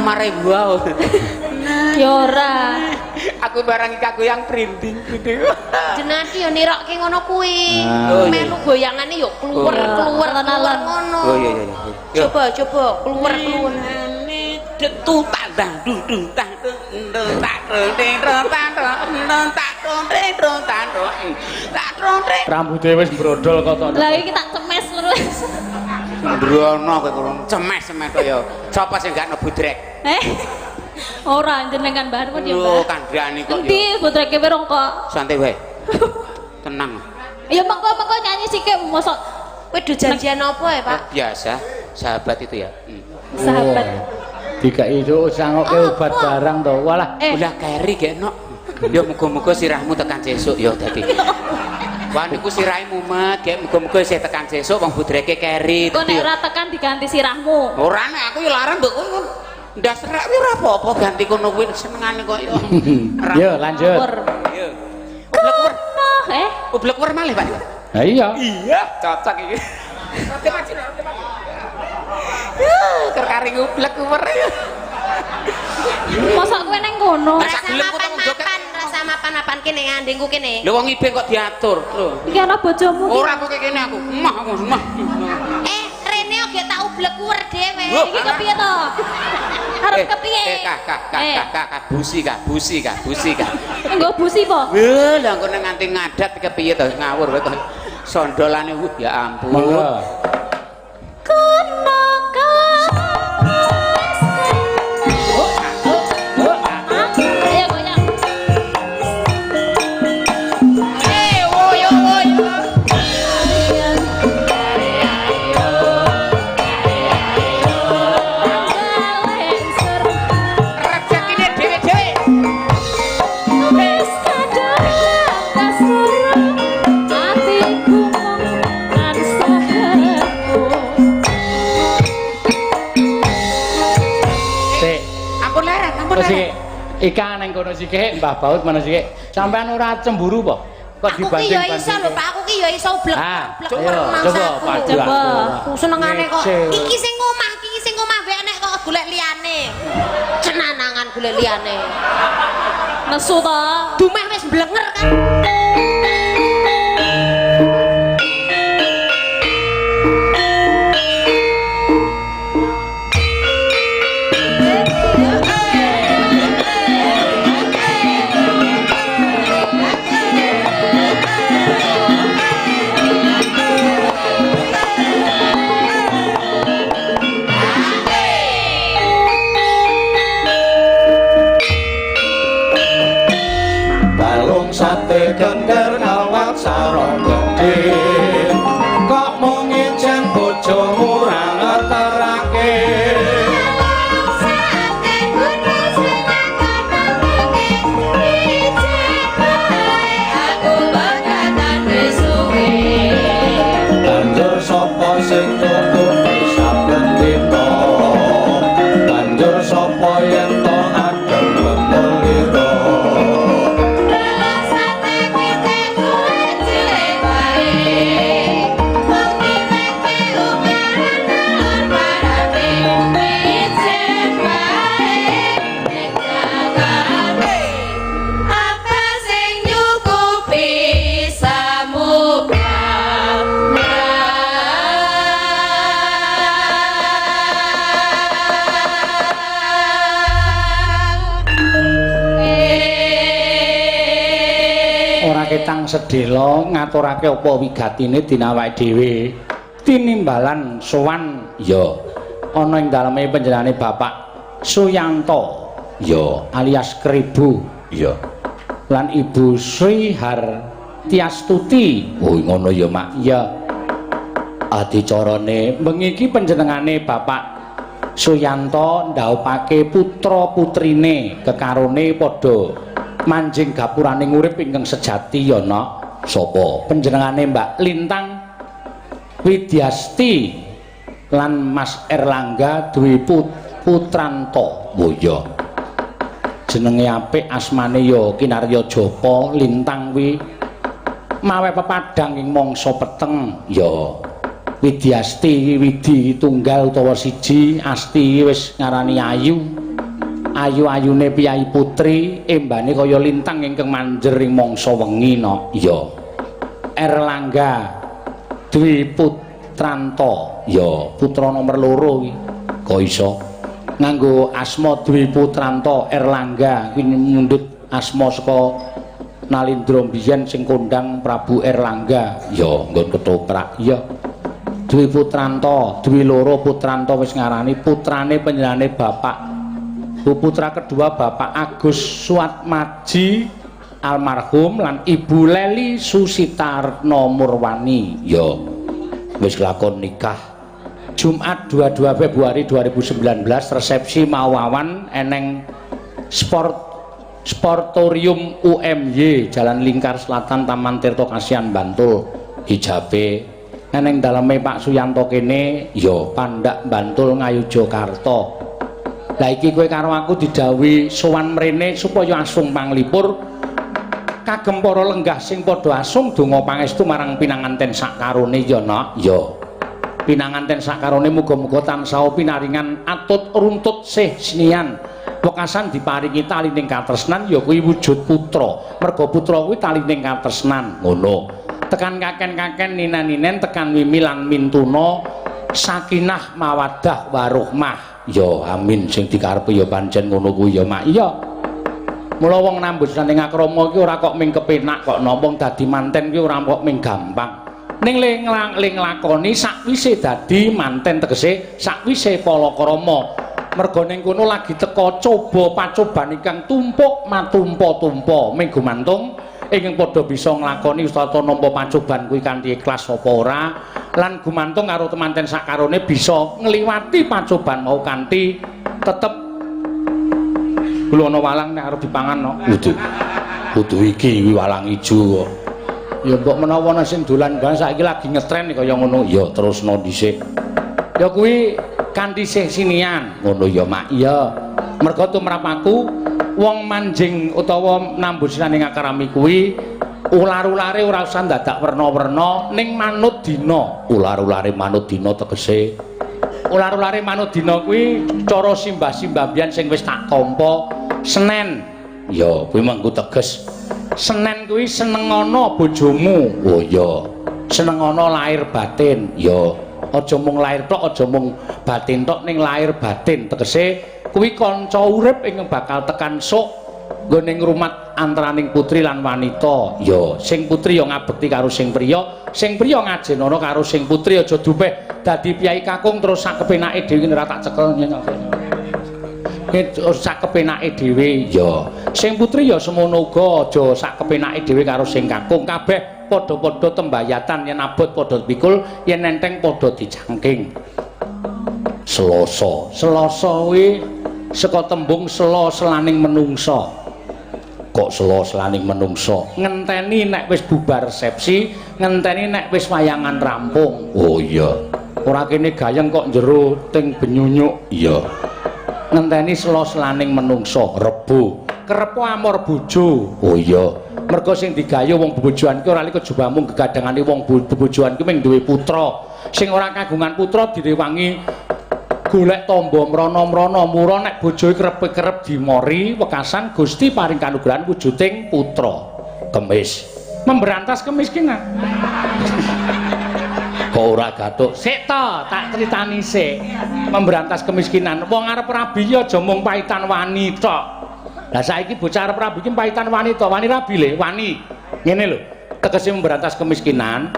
mare gua. Ya ora. Aku barang iki aku yang printing printing. Jenengan ki yo nirokke ngono kuwi. Oh, iya. Melu goyangane yo keluar Oh. keluar Alon-alon. keluar ngono. Oh iya iya iya. Yo. Coba coba keluar keluar. Detu tak dang dung dung tak dung dung tak dung ding dung tak dung dung tak dung ding dung tak dung tak dung ding. Rambute wis brodol kok tok. Lah iki tak cemes terus. Ndrono kowe kono cemes cemes kaya sapa sing gak nebudrek. Eh. Ora jenengan Mbah pun ya, Lho Mbah. kandhane kok Endi ya. budreke werong kok. Santai wae. Tenang. Ya mengko mengko nyanyi sithik mosok Kowe do janjian apa ya, Pak? Biasa sahabat itu ya. sahabat. Dikai itu sangoke obat barang to. Walah, Eh, Ulah keri gekno. Ya muga-muga sirahmu tekan sesuk ya dadi. Wah niku sirahe mumet, gek muga-muga isih tekan sesuk wong budreke keri. kok Dadi nek ya. ora tekan diganti sirahmu. Ora nek aku ya larang mbok kowe ndas rek kuwi ora apa-apa ganti kono kuwi senengane kok ya. Yo lanjut. Ngawur. Yo. Ublek wer, Noh, eh. ublek wer malih, Pak. Lah iya. Iya, cocok iki. Roti maju, roti maju. Ya, kerkaring ublek wer. Mosok kowe neng kono. Masa Rasa gelem kok tau joget. mapan-mapan, rasa mapan-mapan kene ngandingku kene. Lho wong ibe kok diatur lho. Iki ana bojomu ki. Ora kok kene aku. Mah aku mah. Eh, rene oge tak ublek uwer dhewe. Loh. Iki kepiye to? Arep kepiye? Eh, kah, kah, kah, Eh. kah, kah, kah, busi kah, busi kah, busi kah. Nggo busi po? Wah, lah engko nek nganti ngadat kepiye to ngawur kowe kok. Sondolane wuh ya ampun. Monggo. Kono Ayo goyang. Eh, woyo woyo. Rezekine dhewe-dhewe. Wis kadung kasur atiku mung tansah. Sik. Ampun leren, ampun Terus leren. iki Ika nang kono sithik, Mbah Baut mana sithik. Sampean ora cemburu po? Kok Aku ki ya iso lho, dibanding-bandingke? Pak. Aku ki ya iso ublek Ah, ublek ayo, uwer coba mangsaku. padu Coba. aku. Aku senengane kok. Ngece. Iki sing ngomah, iki sing ngomah wae nek kok golek liyane. Cenanangan golek liyane. Nesu to. Dumeh wis blenger kan. Balung sate gender kawat sarong gedhe kok mung ngijen bojomu ra ngeterake. Banjur sapa sing nutupi saben dina, banjur sapa yen to adem melira. Apa sing nyukupi Ora ketang sedhela ngaturake apa wigatine dina awake dhewe. Tinimbalan sowan ya ana ing daleme panjenengane Bapak Suyanto ya alias Kribu ya lan Ibu Sri Hartiastuti. Oh ngono ya, Mak. Ya. Adicarane bengi iki panjenengane Bapak Suyanto ndaupake putra putrine kekarone padha manjing gapuraning urip ingkang sejati ya nak. Sapa panjenengane Mbak Lintang Widyasti lan Mas Erlangga Dwi Putranto. Oh iya, jenenge apik asmane ya Kinarya Japa. Lintang kuwi mawe pepadang ing mangsa peteng ya. Widyasti iki widi tunggal utawa siji, asti iki wis ngarani ayu. Ayu-ayune piyayi putri embane kaya lintang ingkang manjer ing mangsa wengi no. Iya. Erlangga Dwi Putranto. Ya, putra nomor 2 iki. Kok iso nganggo asma Dwi Putranto Erlangga kuwi mundhut asma saka Nalindra mbiyen sing kondang Prabu Erlangga. Ya, nggon ketoprak. Iya. Dwi Putranto, Dwi loro Putranto wis ngarani putrane panjenengane Bapak. Putra kedua Bapak Agus Suatmaji almarhum lan Ibu Leli Susitarno Murwani. Ya. Wis lakon nikah Jumat 22 Februari 2019 resepsi mawawan eneng Sportorium UMY Jalan Lingkar Selatan Taman Tirto Kasihan Bantul. Hijabe eneng daleme Pak Suyanto kene ya Pandak Bantul Ngayogyakarta. Lah iki kowe karo aku didhawuhi sowan mrene supaya asung panglipur kagem para lenggah sing padha asung donga pangestu marang pinanganten sakarone ya nak. Ya. Pinanganten sakarone muga-muga tansah pinaringan atut runtut sih senian. Wekasan diparingi talining katresnan ya kuwi wujud putra. Merga putra kuwi talining katresnan. Ngono. Tekan kaken-kaken ninen-ninen tekan mimi lan mintuna sakinah mawaddah warohmah. Ya amin sing dikarepe ya pancen ngono kuwi ya mak. Iya. Mula wong nambus ning akrama iki ora kok ming kepenak kok napa dadi manten ki ora kok ming gampang. Ning le nglakoni sakwise dadi manten tegese sakwise palakrama. Merga ning kono lagi teka coba pacoban ingkang tumpuk matumpa-tumpa ming gumantung ingkang padha bisa nglakoni ustata nampa pacoban kuwi kanthi ikhlas apa ora lan gumantung karo temanten sakarone bisa ngliwati pacoban mau kanthi tetep ana walang nek arep dipangan no. Kudu kudu iki kuwi walang ijo kok. Ya mbok menawa ana sing dolan barang saiki lagi ngetren kaya ngono ya terusno dhisik. Ya kuwi kanthi sih-sinian ngono ya mak. Iya. Merga tumrap aku wong manjing utawa nambus ning akrami kuwi ular-ulare ora usah dadak werna-werna ning manut dina. Ular-ulare manut dina tegese ular-ulare manut dina kuwi cara simbah-simbah biyen sing wis tak tampa Senen. Ya kuwi mengko teges Senen kuwi senengana bojomu. Oh iya. Senengana lahir batin. Ya aja mung lahir tok, aja mung batin tok ning lahir batin tegese kuwi kanca urip ingkang bakal tekan sok nggone ngrumat antaraning putri lan wanita. Ya, sing putri ya ngabekti karo sing priya, sing priya ngajenono karo sing putri. Aja dupeh dadi piyai kakung terus sak kepenake dhewe ora tak cekel sak kepenake dhewe. Ya, sing putri ya semono uga aja sak kepenake dhewe karo sing kakung. Kabeh padha-padha tembayatan, yen abot padha pikul, yen enteng padha dicangking. Selasa. Selasa kuwi saka tembung sela selaning menungsa. Kok sela selaning menungsa? Ngenteni nek wis bubar resepsi, ngenteni nek wis wayangan rampung. Oh iya. Ora kene gayeng kok jero ting benyunyuk. Iya. Ngenteni sela selaning menungsa. Rebo. Kerepo amor bojo. Oh iya. Merga sing digayo wong bebojoan ki ora li kejaba mung gegadhangane wong bebojoan ki mung duwe putra. Sing ora kagungan putra direwangi golek tamba mrana-mrana mura nek bojoe kerep-kerep dimori wekasan Gusti paring kanugrahan wujuding putra. Kemis. Memberantas kemiskinan. Kok ora gathuk? Sik to, tak critani sik. Memberantas kemiskinan. Wong arep rabi ya aja mung paitan wani tok. Lah saiki bocah arep rabi ki paitan wani to, wani rabi le, wani. Ngene lho, tegese memberantas kemiskinan,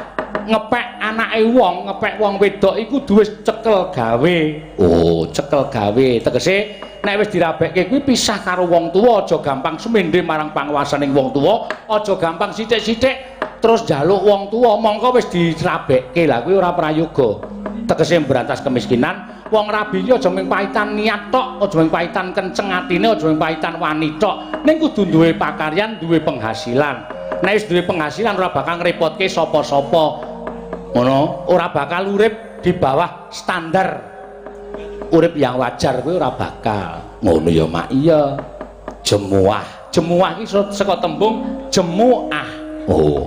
ngepek anake wong, ngepek wong wedok iku duwe cekel gawe. Oh, cekel gawe. Tegese nek wis dirabekke kuwi pisah karo wong tuwa, aja gampang sumende marang panguwasaning wong tuwa, aja gampang sithik-sithik terus njaluk wong tuwa, mongko wis dirabekke. Lah kuwi ora prayoga. Tegese memberantas kemiskinan, wong rabi iki aja mung paitan niat tok, aja mung paitan kenceng atine, aja mung paitan wani tok. Ning kudu duwe pakaryan, duwe penghasilan. Nek wis duwe penghasilan ora bakal ngrepotke sapa-sapa. Ngono, ora bakal urip di bawah standar urip yang wajar kuwi ora bakal. Ngono ya, Mak. Iya. Jemuah. Jemuah iki saka tembung jemuah. Oh.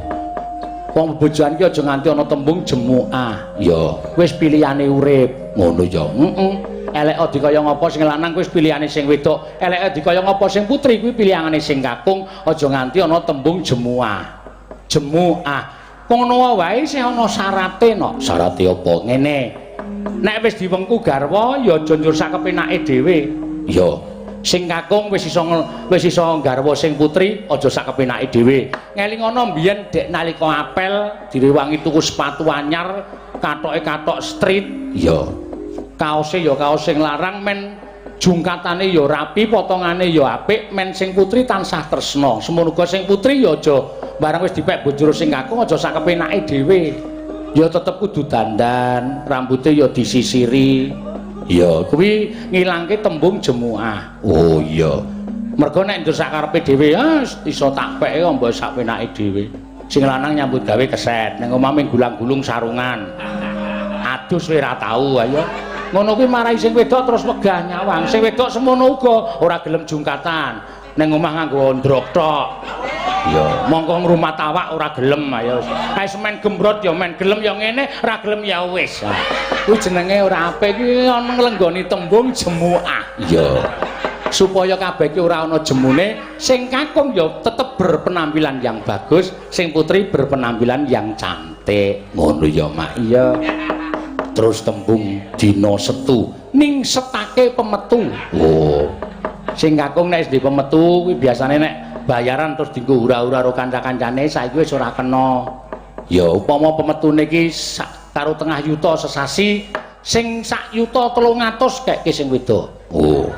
Wong bebojoan ki aja nganti ana tembung jemuah. Ya, wis pilihane urip. Ngono ya. Heeh. Elek dikaya ngapa sing lanang kuwi pilihane sing wedok, elek dikaya ngapa sing putri kuwi pilihane sing kakung. Aja nganti ana tembung jemuah. Jemuah. Ngono wae sing ana syarate no. Syarate apa? Ngene. Nek wis diwengku garwa ya aja njur sak kepenake dhewe. Ya. Sing kakung wis iso garwa sing putri aja sak kepenake dhewe. Ngelingono mbiyen dek nalika apel direwangi tuku sepatu anyar, katoke katok street. Ya. Kaose ya kaos sing larang, men jungkatane ya rapi, potongane ya apik, men sing putri tansah tresna. Semono uga sing putri ya aja barang wis dipek bojo sing kakung aja sak kepenake dhewe. Ya tetep kudu dandan, rambute ya disisiri. Ya kuwi ngilangke tembung jemuah. Oh iya. Mergo nek njur sak karepe dhewe, ah iso tak peke kok mbok sak penake dhewe. Sing lanang nyambut gawe keset, ning omah mung gulang-gulung sarungan. Adus kowe ora tau ayo. Ngono kuwi marai sing wedok terus wegah nyawang. Sing wedok semono uga ora gelem jungkatan. Ning omah nganggo ondrok tok. Ya, mongko ngrumat awak ora gelem ayo. Kae semen gembrot ya men gelem ya ngene, ora gelem ya wis. Kuwi jenenge ora apik iki ana nglenggoni tembung jemuah. Iya. Supaya kabeh iki ora ana jemune, sing kakung ya tetep berpenampilan yang bagus, sing putri berpenampilan yang cantik. Ngono ya, Mak. Iya. Terus tembung dina setu ning setake pemetu. Oh. Sing kakung nek wis pemetu kuwi biasane nek bayaran terus dienggo hura-hura karo kanca-kancane, saiki wis ora kena. Ya upama pemetune iki sak karo tengah yuta sesasi, sing sak yuta 300 keke sing wedok. Oh.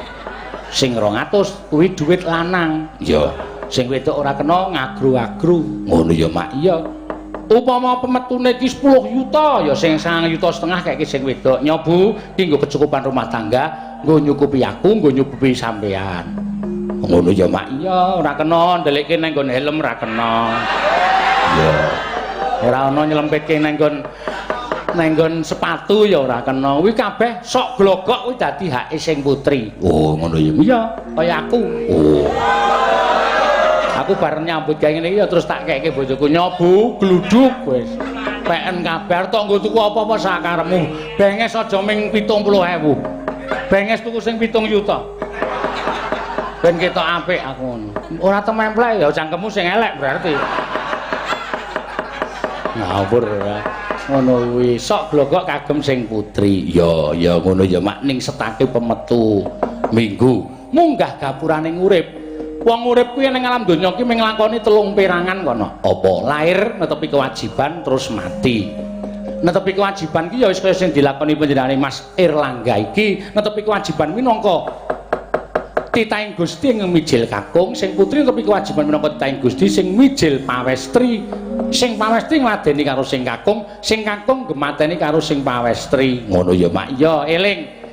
Sing 200 kuwi dhuwit lanang. Ya. Sing wedok ora kena ngagru-agru. Ngono ya, Mak. Iya. Upama pemetune iki 10 yuta, ya sing 9,5 yuta keke sing wedok. Nyobu iki nggo kecukupan rumah tangga, nggo nyukupi aku, nggo nyukupi sampean. Ngono ya, Mak. Iya, ora kena ndelikke nang nggon helm ora kena. Ya. Ora ana nyelempitke nang nggon sepatu ya ora kena. Kuwi kabeh sok glogok kuwi dadi hake sing putri. Oh, ngono ya. Iya, kaya aku. Oh. Aku bareng nyambut gawe ngene iki ya terus tak keke bojoku nyobu gluduk wis. Peken kabeh tok nggo tuku apa-apa sakarepmu. Benges aja ming 70.000. Benges tuku sing 7 yuta. Ben ketok apik aku ngono. Ora tememplek ya cangkemmu sing elek berarti. Ngawur ya. Ngono kuwi. Sok glogok kagem sing putri. Ya, ya ngono ya, Mak, ning setake pemetu minggu munggah gapurane urip. Wong urip kuwi ning alam donya ki mung nglakoni 3 perangan kono. Apa? Lahir netepi kewajiban terus mati. Netepi kewajiban ki ya wis kaya sing dilakoni panjenengane Mas Erlangga iki, netepi kewajiban minangka titahing Gusti ing mijil kakung, sing putri netepi kewajiban minangka titahing Gusti sing mijil pawestri. Sing pawestri ngladeni karo sing kakung, sing kakung gemateni karo sing pawestri. Ngono ya, Mak. Ya, eling.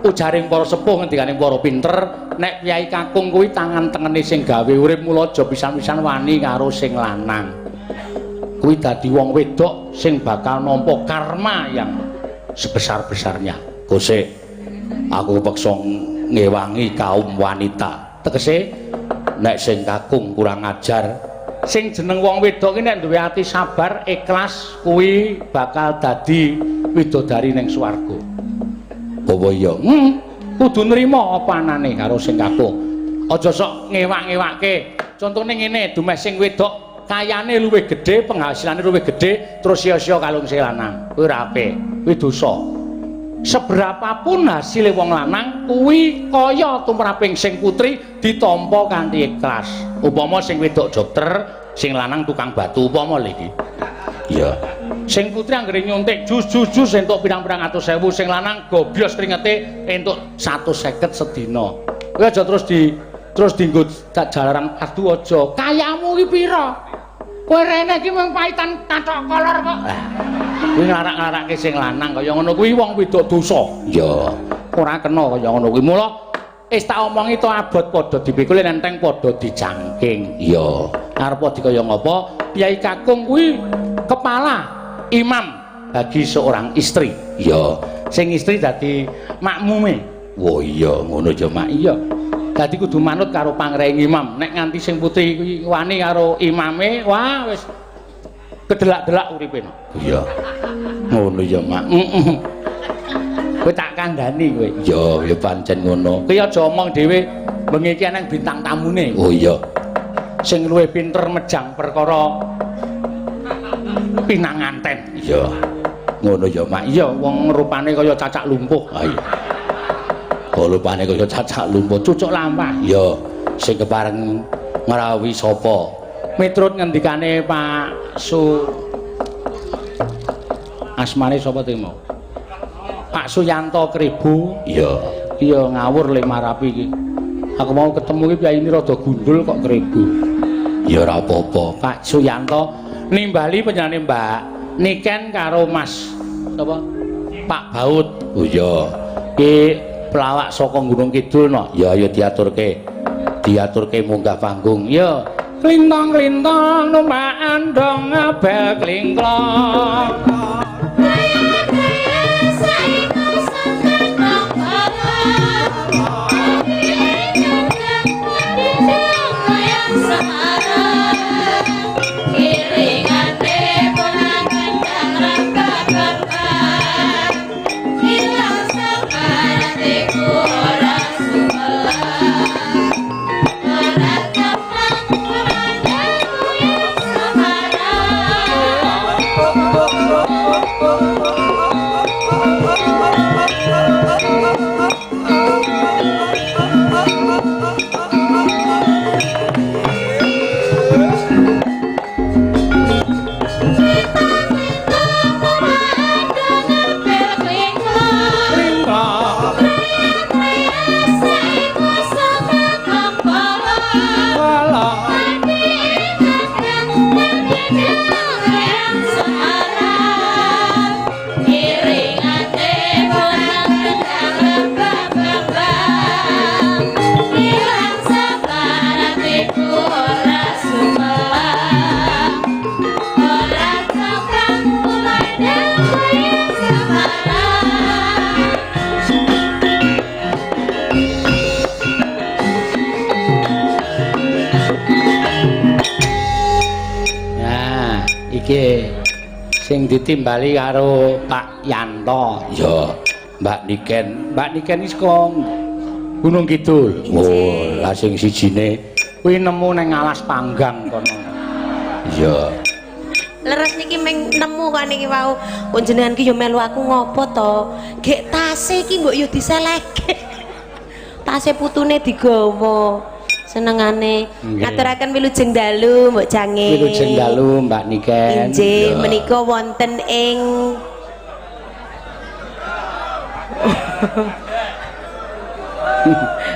Ujaring para sepuh ngendikane para pinter, nek piyai kakung kuwi tangan tengene sing gawe urip, mula aja pisan-pisan wani karo sing lanang. Kuwi dadi wong wedok sing bakal nampa karma yang sebesar-besarnya. Gosek, aku peksa ngewangi kaum wanita. Tegese nek sing kakung kurang ajar, sing jeneng wong wedok ki nek duwe ati sabar, ikhlas, kuwi bakal dadi widodari ning swarga. Apa iya? Kudu nrima apa anane karo sing kakung. Aja sok ngewak-ngewake. Contone ngene, dumeh sing wedok kayane luwih gedhe, penghasilane luwih gedhe, terus sia-sia kalung sing lanang. Kuwi ora apik, kuwi dosa. Seberapapun hasile wong lanang kuwi kaya tumraping sing putri ditampa kanthi ikhlas. Upama sing wedok dokter, sing lanang tukang batu upama lho iki. Iya. Sing putri anggere nyuntik jus jus jus entuk pirang-pirang atus sewu, sing lanang gobyos kringete entuk 150 sedina. Kuwi aja terus dienggo jalaran adu aja. Kayamu ki pira? Kowe rene iki mung paitan kathok kolor kok. Kuwi nglarak-nglarake sing lanang kaya ngono kuwi wong wedok dosa. Iya. Ora kena kaya ngono kuwi. Mula wis tak omongi to abot padha dipikul enteng padha dijangking. Iya. Arep dikaya ngapa? Piyai kakung kuwi kepala imam bagi seorang istri. Iya. Sing istri dadi makmume. Oh iya, ngono ya, Mak. Iya. Dadi kudu manut karo pangreng imam. Nek nganti sing putri kuwi wani karo imame, wah wis kedelak-delak uripe. Iya. Ngono ya, Mak. Heeh. Kowe tak kandhani kowe. Ya, ya pancen ngono. Kowe aja omong dhewe, bengi iki eneng bintang tamune. Oh iya. Sing luwih pinter mejang perkara pinanganten. Iya. Ngono ya, Mak. Iya, wong rupane kaya cacak lumpuh. Ha iya. Kok rupane kaya cacak lumpuh. Cucuk lampah. Iya, sing kepareng ngrawuhi sapa? Miturut ngendikane Pak Su asmane sapa te mau? Pak Suyanto Kribu. Iya. Iya ngawur le marapi iki. Aku mau ketemu iki piyayine rada gundul kok kribu. Ya ora apa-apa. Pak Suyanto nimbali panjenengane Mbak Niken karo Mas sapa? Pak Baut. Oh iya. Ki pelawak saka Gunung Kidul no. Ya ayo diaturke. Diaturke munggah panggung. Iya. Klintong-klintong numpak andong abel klingklong. Nah, iki sing ditimbali karo Pak Yanto. Ya, Mbak Niken. Mbak Niken iki saka Gunung Kidul. Oh, lah sing sijine Kuwi nemu nang alas panggang kono. iya. Leres niki meng nemu kok niki wau. Panjenengan ki yo melu aku ngopo to? Gek tase iki mbok yo diselehke. Tase putune digawa. Senengane. Nggih. Ngaturaken wilujeng dalu mbok jange. Wilujeng dalu Mbak Niken. Injih Ya. menika wonten ing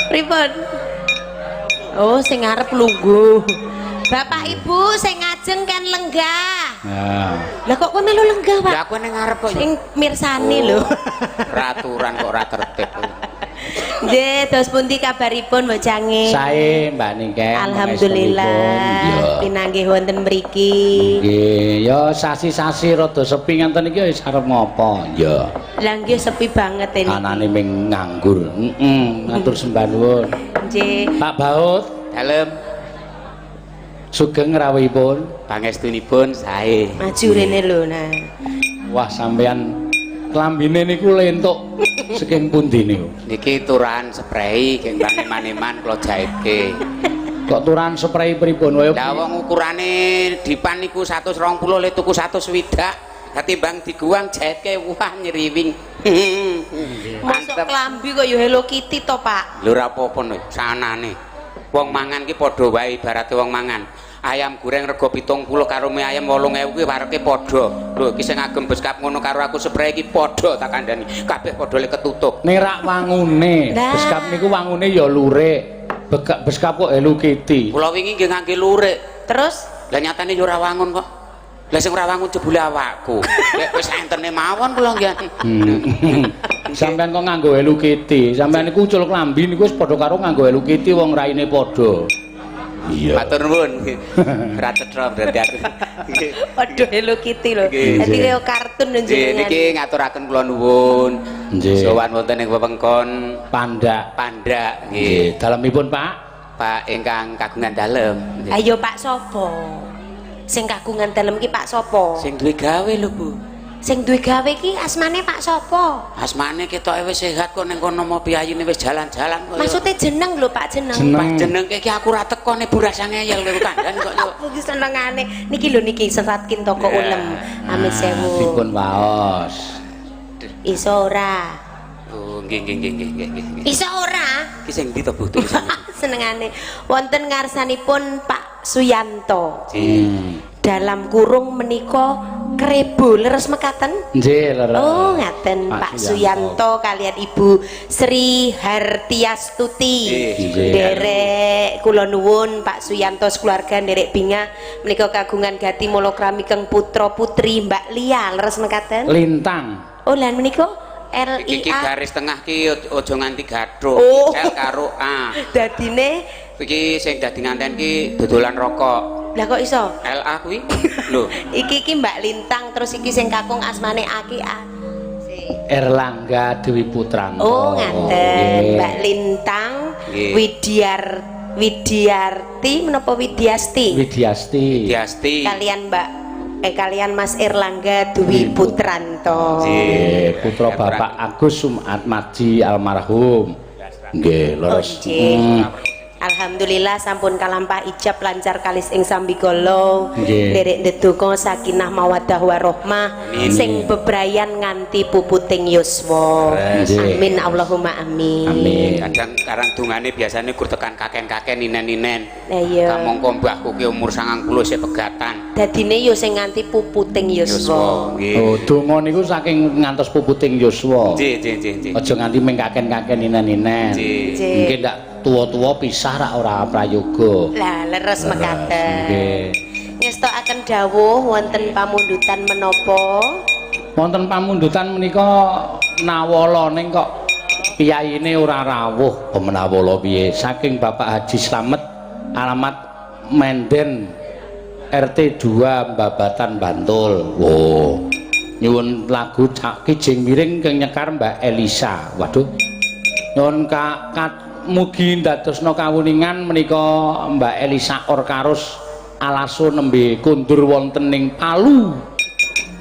Pripun? Oh, sing ngarep lungguh. Bapak Ibu sing ngajeng kan lenggah. Nah, Lah kok kowe melu lenggah, Pak? Lah aku ning ngarep kok. ya. Sing mirsani lho. Peraturan kok ora tertib. Nggih, dos pundi kabaripun Mbok Jange? sae Mbak Niken. Alhamdulillah Iya. pinanggih wonten mriki. Nggih, ya sasi-sasi rada sepi ngenten iki wis arep ngopo. Ya, Lah nggih sepi banget ini. Anane ming nganggur. Heeh, ngatur sembah nuwun. Nggih. Pak Baut, Dalem sugeng rawuhipun. pangestunipun sae. Maju rene lho nah. Wah, sampean klambine niku lentuk saking pundi niku? Niki turahan sprei geng bang eman-eman kula jahitke. Kok turahan sprei pripun wae? Lah wong ukurane dipan niku 120 le tuku 160. Katimbang diguang jahitke wah nyeriwing. Mosok Mantep. klambi kok yo Hello Kitty to, Pak. Lho ora apa-apa no, sanane. Wong mangan ki padha wae ibarate wong mangan. Ayam goreng rega 70 karo mie ayam 8000 kuwi wareke padha. Lho iki sing ngagem beskap ngono karo aku sprei iki padha tak kandhani. Kabeh padha le ketutup. Ning rak wangune, Lah. beskap niku wangune ya lurik. Beskap kok Hello Kitty. Kula wingi nggih ngangge lurik. Terus Lah nyatane ya ora wangun kok. Lah sing ora wangun jebule awakku. Lek wis entene mawon kula nggih. Hmm. Sampean kok nganggo Hello Kitty. Sampean niku ucul klambi niku wis padha karo nganggo Hello Kitty wong raine padha. Iya. Matur nuwun. Ora cetha berarti aku. Nggih. padha Hello Kitty lho. Nggih. Dadi kaya kartun lho Nggih jenengan. niki ngaturaken kula nuwun. Nggih. Sowan wonten ing wewengkon Pandak. Pandak nggih. Nggih, dalemipun Pak. Pak ingkang kagungan dalem. Nggih. Ayo Pak sapa? Sing kagungan dalem ki Pak sapa? Sing duwe gawe lho, Bu. Sing duwe gawe iki asmane Pak sapa? Asmane ketoke wis sehat kok ning kono mau piyayine wis jalan-jalan kok. Maksude jeneng lho Pak, jeneng. Jeneng. Pak jeneng iki aku ora teko nek Bu rasa ngeyel kowe kandhan kok yo. Aku ki senengane niki lho niki serat Kintaka Ya. Ulem. Amit sewu. Dipun waos. Iso ora? Oh, nggih nggih nggih nggih nggih nggih. Iso ora? Iki sing ndi to Bu tulisane? Senengane wonten ngarsanipun Pak Suyanto. Hmm. Dalam kurung menika Krebo leres mekaten? Nggih, leres. Oh, ngaten Pak Suyanto kalian Ibu Sri Hartiastuti. Nggih. Nderek kula nuwun Pak Suyanto sekeluarga nderek bingah menika kagungan gati molokrami keng putra putri Mbak Lia leres mekaten? Lintang. Oh, lan menika L I Iki A garis tengah ki aja nganti gathuk. Oh. L karo A. Dadine Iki sing dadi nganten ki dodolan rokok. lah kok iso? L A kuwi. Lho, Iki iki Mbak Lintang terus iki sing kakung asmane A ki A. Erlangga Dewi Putranto. Oh, ngaten Nggih. Mbak Lintang Nggih. Widiarti menapa Widiasti? Widiasti. Diasti. Kalian Mbak kalian Mas Erlangga Dwi Putranto. Nggih, putra Bapak Agus Sumat Maji almarhum. Nggih, Oh, leres. nggih. Hmm. Alhamdulillah sampun kalampah ijab lancar kalis ing sambikala. Nggih. Nderek ndedonga sakinah mawaddah warohmah Amin. sing bebrayan nganti puputing yuswa. Nggih. Amin Allahumma amin. Amin. Kadang karang dungane biasane gur tekan kaken-kaken ninen-ninen. Lah iya. Kamangka mbahku ki umur 90 isih pegatan. Dadine yo sing nganti puputing yuswa. Nggih. Oh, donga niku saking ngantos puputing yuswa. Nggih, nggih, nggih, nggih. Aja nganti ming kaken-kaken ninen-ninen. Nggih. Nggih. Nggih ndak tuwa-tuwa pisah rak ora prayoga. Lah leres mekaten. Nggih. Ngestokaken dawuh wonten pamundutan menapa? Wonten pamundutan menika nawala ning kok piyayine ora rawuh. Pemenawala piye? Saking Bapak Haji Slamet alamat Menden RT 2 Babatan Bantul. Wo. Nyuwun lagu Cak Kijing Miring keng nyekar Mbak Elisa. Waduh. Nyuwun ka, mugi ndadosna kawuningan menika Mbak Elisa Orkarus alaso nembe kundur wonten ing Palu.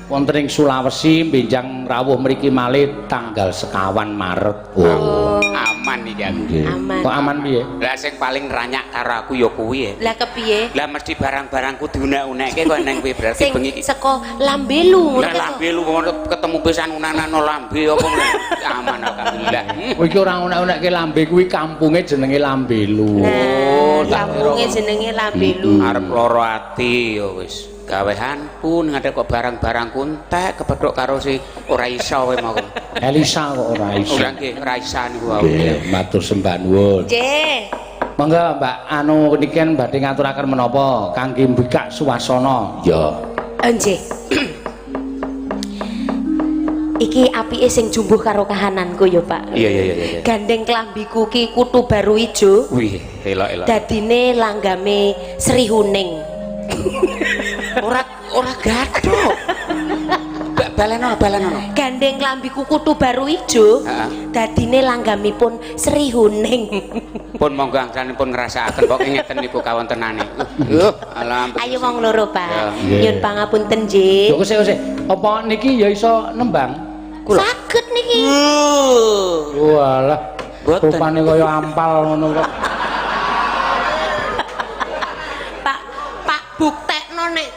Wonten ing Sulawesi benjang rawuh mriki malih tanggal 21 Maret. Oh. Aman iki aku. Nggih. Aman. Kok aman piye? Lah sing paling ranyak karo aku ya kuwi ya. Lah kepiye? Lah mesti barang-barangku diunek-unekke kok neng kuwi berarti Sing bengi iki. saka lambelu ngono Lah to. lambe lu ngono ketemu pisan unanano lambe apa ngono. Aman alhamdulillah. Kowe iki ora unek-unekke lambe kuwi kampunge jenenge Lambelu. Nah, Oh, tak kampunge kira. jenenge Lambelu. Arep lara ati ya wis. Gawehan pun ngadeg kok barang-barangku entek kepethuk karo si ora iso kowe mau. Elisa kok ora iso. Ora nggih, ora isa niku wae. Nggih, matur sembah nuwun. Nggih. Monggo Mbak anu niki kan badhe ngaturaken menapa kangge mbikak suasana. Ya. Nggih. Iki apike sing jumbuh karo kahananku ya, Pak. Iya iya iya iya. Gandeng klambiku ki kutu baru ijo. Wih, elok-elok. Dadine langgame Sri Huning. Ora ora gathuk. Balenono balenono. Gandeng klambiku kutu baru ijo. Heeh. Dadine langgamipun Sri Huning. Pun monggo angsanipun ngrasakaken pokoke ngeten niku kawontenane. Alam. Ayo wong loro, Pak. Ya. Nyun pangapunten nggih. Lho sik sik. Apa niki ya iso nembang? Kula. Saged niki. Walah. Mboten. Rupane kaya ampal ngono kok. Pak, Pak buktekno nek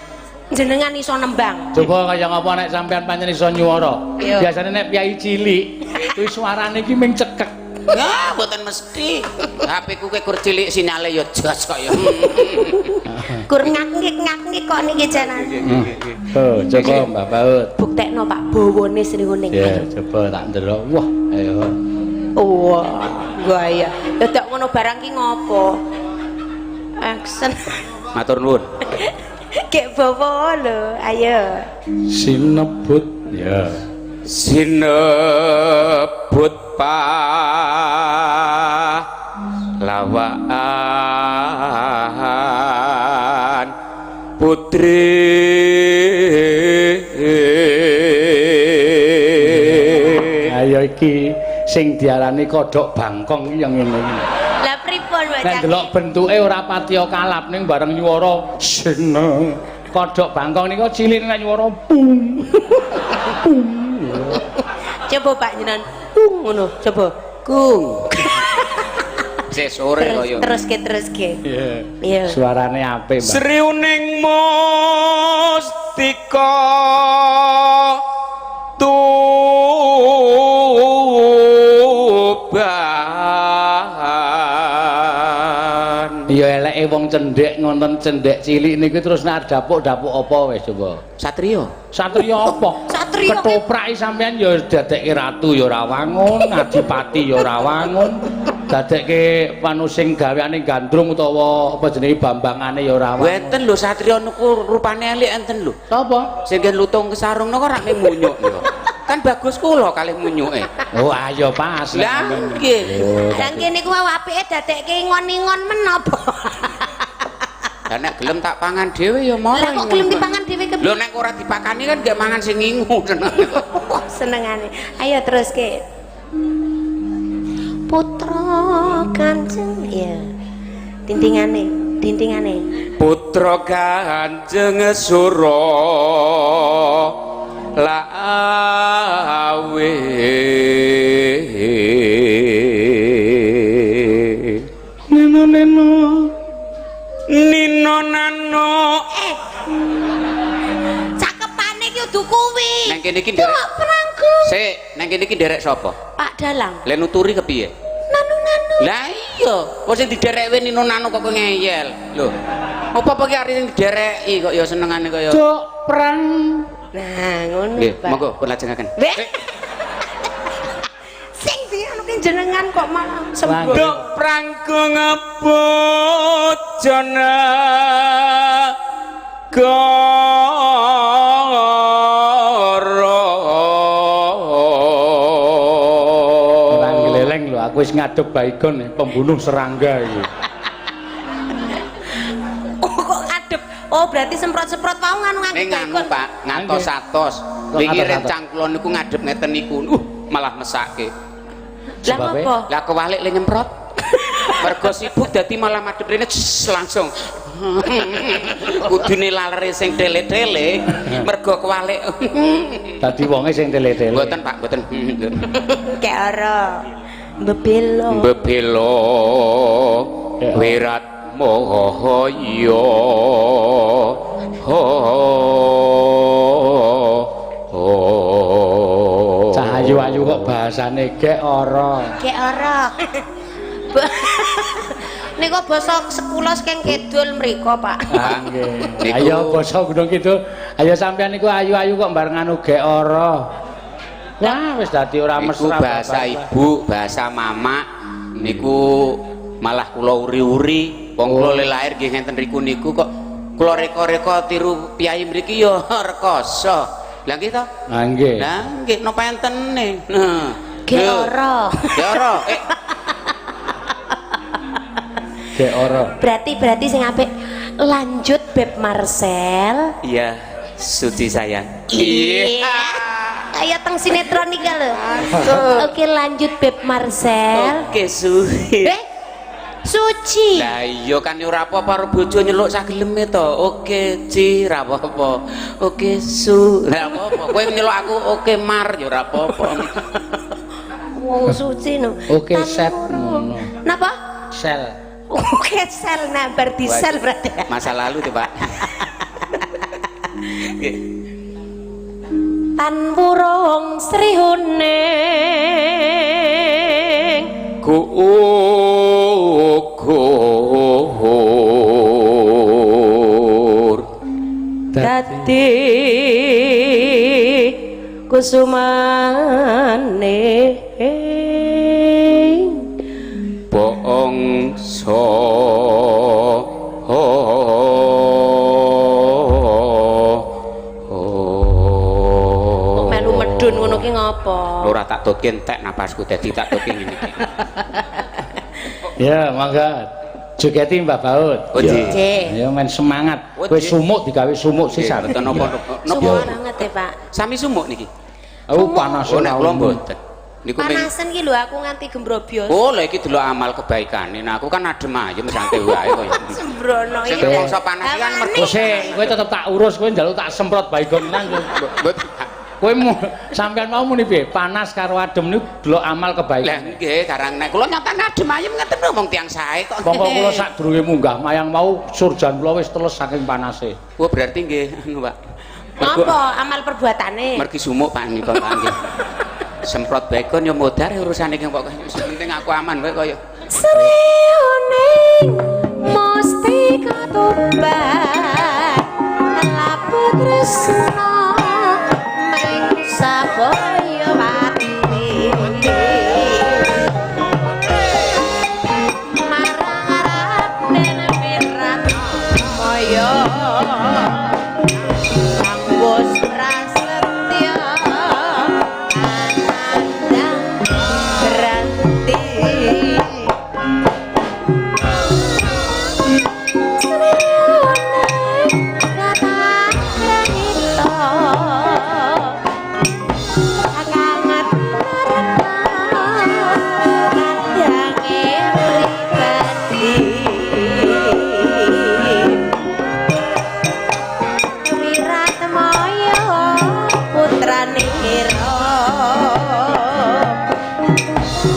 jenengan iso nembang. Coba kaya ngapa nek sampean pancen iso nyuwara. Iya. Biasane nek piyai cilik kuwi suarane iki ming cekek. Ah, mboten mesti. HP ku kur cilik sinyale ya jos kok ya. Kur ngak-ngik kok niki janan. Oh, coba Mbak Baut. Buktekno Pak bawane Sri Huning. Ya, coba tak ndelok. Wah, ayo. Wah, gaya. Dadak ngono barang ki ngopo? Action. Matur nuwun. Gek bawa lho, ayo. Sinebut. Ya. Sinebut pahlawaan putri. Ayo iki sing diarani kodhok bangkong iki yang ngene iki. Lah pripun Mbak Nek Caki? ndelok bentuke ora patiya kalap ning bareng nyuwara seneng. Kodhok bangkong niku cilik nek nyuwara pung. Pung. Coba Pak jenengan kung ngono, coba. Kung. Sik sore Terus kaya. terus ke terus ke. Iya. Iya. Suarane apik, Mbak. Sriuning mustika Tuban. Ya eleke wong cendhek ngonten cendhek cilik niku terus nek dapuk-dapuk apa wis coba. Satrio. Satria apa? Satria ki- Ketopraki sampean ya dadekke ratu ya ora wangun, adipati ya ora wangun. Dadekke panu sing gaweane gandrung utawa apa jenenge bambangane ya ora wangun. Wenten lho satria niku rupane elek enten lho. Sapa? Sing ngen lutung kesarung niku ora mung munyuk niku. Kan bagus kula kalih munyuke. Oh ayo pas. Lah nggih. Oh, Lah kene ku wae apike dadekke ingon-ingon men apa? Lah nek gelem tak pangan dhewe ya moro. Lah kok gelem dipangan dhewe kepiye? Lho nek ora dipakani kan gak mangan sing ngingu senengane. Oh, senengane. Ayo terus ke. Putra Kanjeng ya. Tintingane, tintingane. Putra Kanjeng Sura lawe. Neno neno. Nino nano. Eh. Cakepane ki udu kuwi. Nang kene iki nderek. Delok prangkung. Sik, nang kene iki nderek sapa? Pak Dalang. Le nuturi kepiye? Nanu nanu. Lah iya, kok sing diderekke Nino Nano kok kowe ngeyel. Lho. Apa-apa ki arep sing didereki kok ya senengane kaya. Cuk prang. Nah, ngono, Nggih, Pak. monggo pun lajengaken. Weh. Sing dianuke jenengan kok malah sembrono. Dok prangkung bojone goro. Ora ngleleng lho, aku wis ngadep Baygon pembunuh serangga iki. Oh, kok ngadep. Oh, berarti semprot-semprot wau nganu nganggo Ning nganu baygon. Pak, ngatos-atos. Kok Wingi ngatos-atos? rencang kula niku ngadep ngeten niku. Malah mesake. Lah Sebabe? ngopo? Lah kewalik le nyemprot. Mergo sibuk dadi malah madhep rene langsung. Kudune lalere sing tele-tele mergo kewalik. Dadi wonge sing tele-tele. Mboten Pak, mboten. Kayak ora. Bebelo. Bebelo Ya. wirat mohoyo. Cah ayu-ayu kok bahasane gek ora. Kayak ora. Niku basa sekula saking kidul mriko, Pak. Ah, nggih. Niku- Ayo basa Gunung Kidul. Ayo sampean niku ayu-ayu kok bareng anu gek ora. Wah, wis dadi ora Niku mesra. bahasa bapak. ibu, bahasa mama niku malah kula uri-uri. Wong kula le lahir nggih ngenten riku niku kok kula reka-reka tiru piyai mriki ya rekoso. Lah nggih to? Ah, nggih. Lah nggih napa entene? Nah. Gek ora. Gek ora. Gek ora. Berarti berarti sing apik lanjut Beb Marcel. Iya, suci sayang. Iya. Kayak teng sinetron iki lho. Oke, lanjut Beb Marcel. Oke, suci. Eh, Suci. Lah iya kan ya ora apa-apa karo bojo nyeluk sageleme to. Oke, Ci, ora apa-apa. Oke, Su, ora apa-apa. Kowe nyeluk aku oke Mar ya ora apa-apa. Wong suci no. Oke, Tan set. urung. Ngono. Napa? Sel. Oke, sel nah berarti sel berarti. Masa lalu tuh, Pak. Nggih. Tan wurung Sri Huning. Gugur. Dadi kusumane Bangsa. Kok melu medun ngono ki ngopo? Ora tak tutke entek napasku dadi tak tutke ngene iki. Ya, mangga. Jogeti Mbah Baut. Oh, nggih. Nggih. Ya men semangat. Oh, Kowe nggih. sumuk digawe sumuk sisan. Mboten napa-napa. Sumuk Napa banget ya, Pak. sami sumuk niki? Oh, panas Oh, nek kula mboten. Niku ming Panasen ki lho aku nganti gembrobyos. Oh, lha iki delok amal kebaikane. Nah, aku kan adem ayem santai wae kaya. Sembrono Sing iki. rumangsa panas iki kan mergo Kose, kowe tetep tak urus, kowe njaluk tak semprot baygon nang. Kowe sampean mau muni piye? Panas karo adem niku delok amal Lah kebaikan. nggih, karang nek kula nyatane adem ayem ngeten lho wong tiyang sae kok. Monggo kula sadurunge munggah mayang mau surjan kula wis teles saking panase. Oh, berarti nggih anu, Pak. Napa amal perbuatane? Mergi sumuk Pak nika Pak nggih. Semprot baygon ya modar urusan iki kok. Sing penting aku aman wae kaya. Srioning mustika tuban lapu tresna mring sabaya pati marang Raden Wiratmaya kang wis prasetya anandang berarti.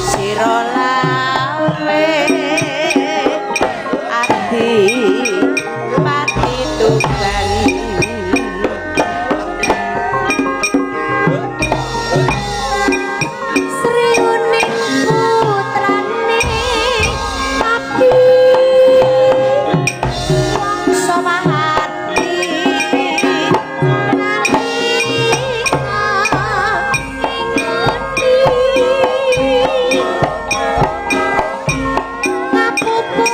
Sira lawe ati pati tuban. Sriuning putrane abdi wangsa mahati nalika ing ngendi ngapupu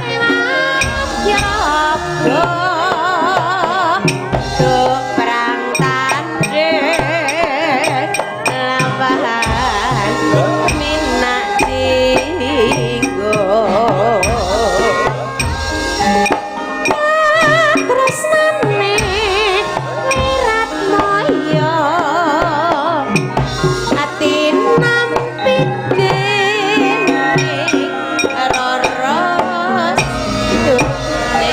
ewang do perang tanding lawan minak dinggo tresnane Wiratmaya ati nampi dening rara sedune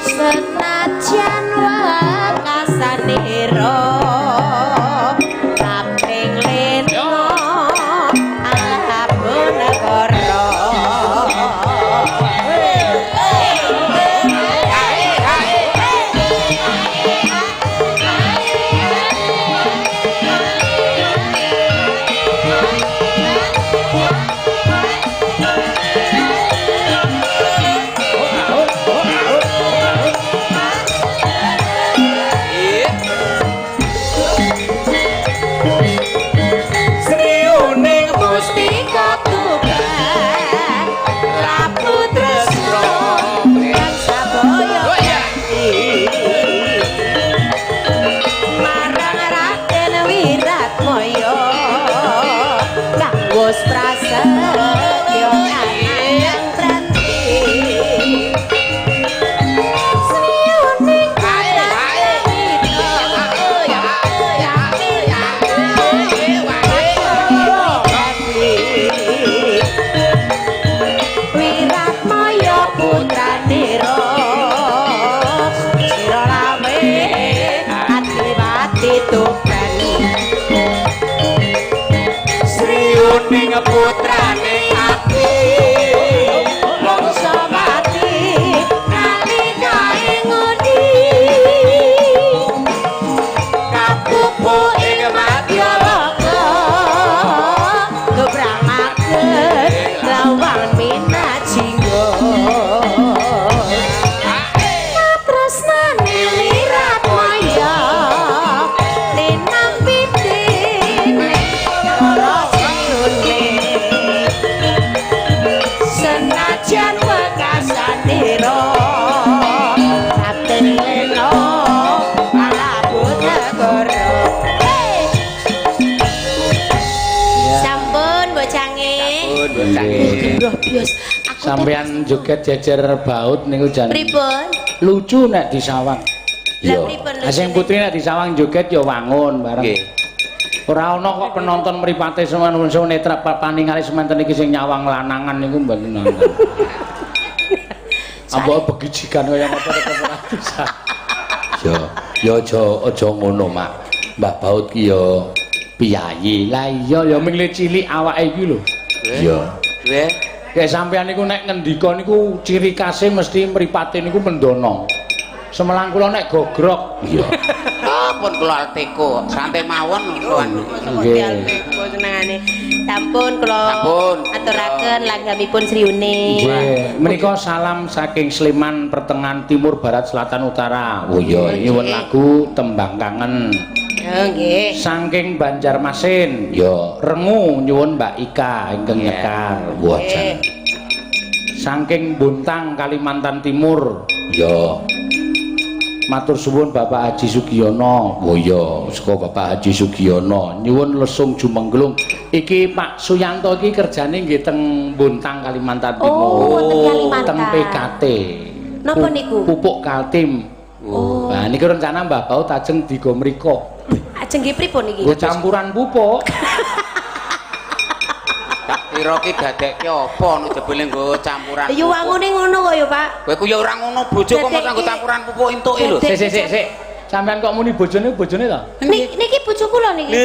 senajan wekasanira kaping lena alabun negara. Sriuning Mustika Tuban lapu tresna kang sabaya marang Raden Wiratmaya kang wis prasetya anandang pranti. Sriuning Wiratmaya putranira sira lawe ati-ati tuban. Sriuning putrane ati Mangsa mati nalika ing ngendi kapupu ing madyaloka dobrangaken lawang minajinggo katresnane Wiratmaya tinampi dene para sirune senajan wekasanira kapten lena alabut negara. Sampun bocange. Pun bocange. Gembrobyos aku Sampean joget jejer baut niku jan pripun? Lucu nek disawang. Lah pripun? Lah sing putri nek disawang joget ya wangun bareng. Nggih. Ora ana kok penonton mripate semanungsa netra paningali semanten iki sing nyawang lanangan niku mboten nonton. Ambo begijikan kaya ngapa tetep ora bisa. Ya, ya aja aja ngono, Mak. Mbah Baut ki ya Piyayi. Lah iya ya ming le cilik awake iki lho. ya. Nggih. Kayak sampean niku nek ngendika niku ciri khase mesti mripate niku mendono. Semelang kula nek gogrok. Iya. Ah, pun kula alteko, santai mawon sowan. Nggih. Senengane. Sampun kula Sampun. aturaken langgamipun Sriune. Nggih, menika salam saking Sleman pertengahan timur barat selatan utara. Oh iya, Nyuwun lagu Tembang Kangen. Oh nggih. Saking Banjarmasin. Ya. Rengu nyuwun Mbak Ika ingkang Iya. nyekar. Wah, jan. Saking Bontang Kalimantan Timur. Ya. Matur suwun Bapak Haji Sugiyono. Oh iya, saka Bapak Haji Sugiyono. Nyuwun lesung jumengglung. Iki Pak Suyanto iki kerjane nggih teng Bontang Kalimantan Timur. Oh, wonten Kalimantan. Teng PKT. Napa niku? Pupuk Kaltim. Oh. Nah niku rencana Mbah Baut ajeng digo mriko. Ajeng nggih pripun iki? Nggo campuran pupuk. Tak kira ki dadekke apa no jebule nggo campuran. Ya wangune ngono kok ya, Pak. Kowe ku ya ora ngono bojo kok mosok nggo campuran pupuk entuke lho. Sik sik sik sik. Sampeyan kok muni bojone bojone to? Niki bojo kula niki.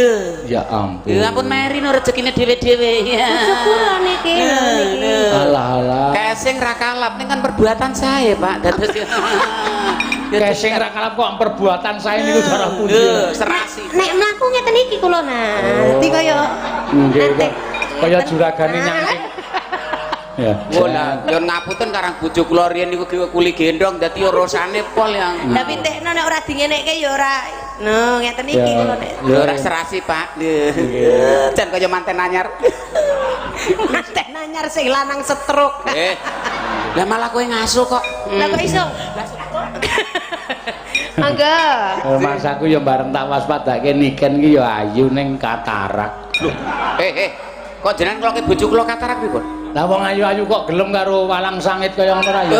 Ya ampun. Ya ampun meri no rezekine dhewe-dhewe. Bojo kula niki lho niki. Alah alah. Kesing ra kalap ning kan perbuatan saya, Pak. Dados Kesing ra kalap kok perbuatan saya niku cara pundi? Lho, serasi. Nek mlaku ngeten iki kula nah. Dadi kaya Nggih nanti kok. Kaya juragane nyangking. Ya. Wah, lah, yo ngapunten karang bojo kula riyen niku kuli gendong dadi urusane pol yang. Tapi tekno nek ora dingenekke ya ora. No, ngeten iki kula nek. Lho ora serasi, Pak. Jan kaya manten anyar. Manten anyar sing lanang stroke. Lah malah kowe ngaso kok. Lah kok iso? Mangga. Mas aku ya bareng tak waspadake Niken ki ya ayu ning katarak. Lho, kok jenengan kula ke bojo kula katarak pripun? Lah wong ayu-ayu kok gelem karo walang sangit kaya ngono ra ya?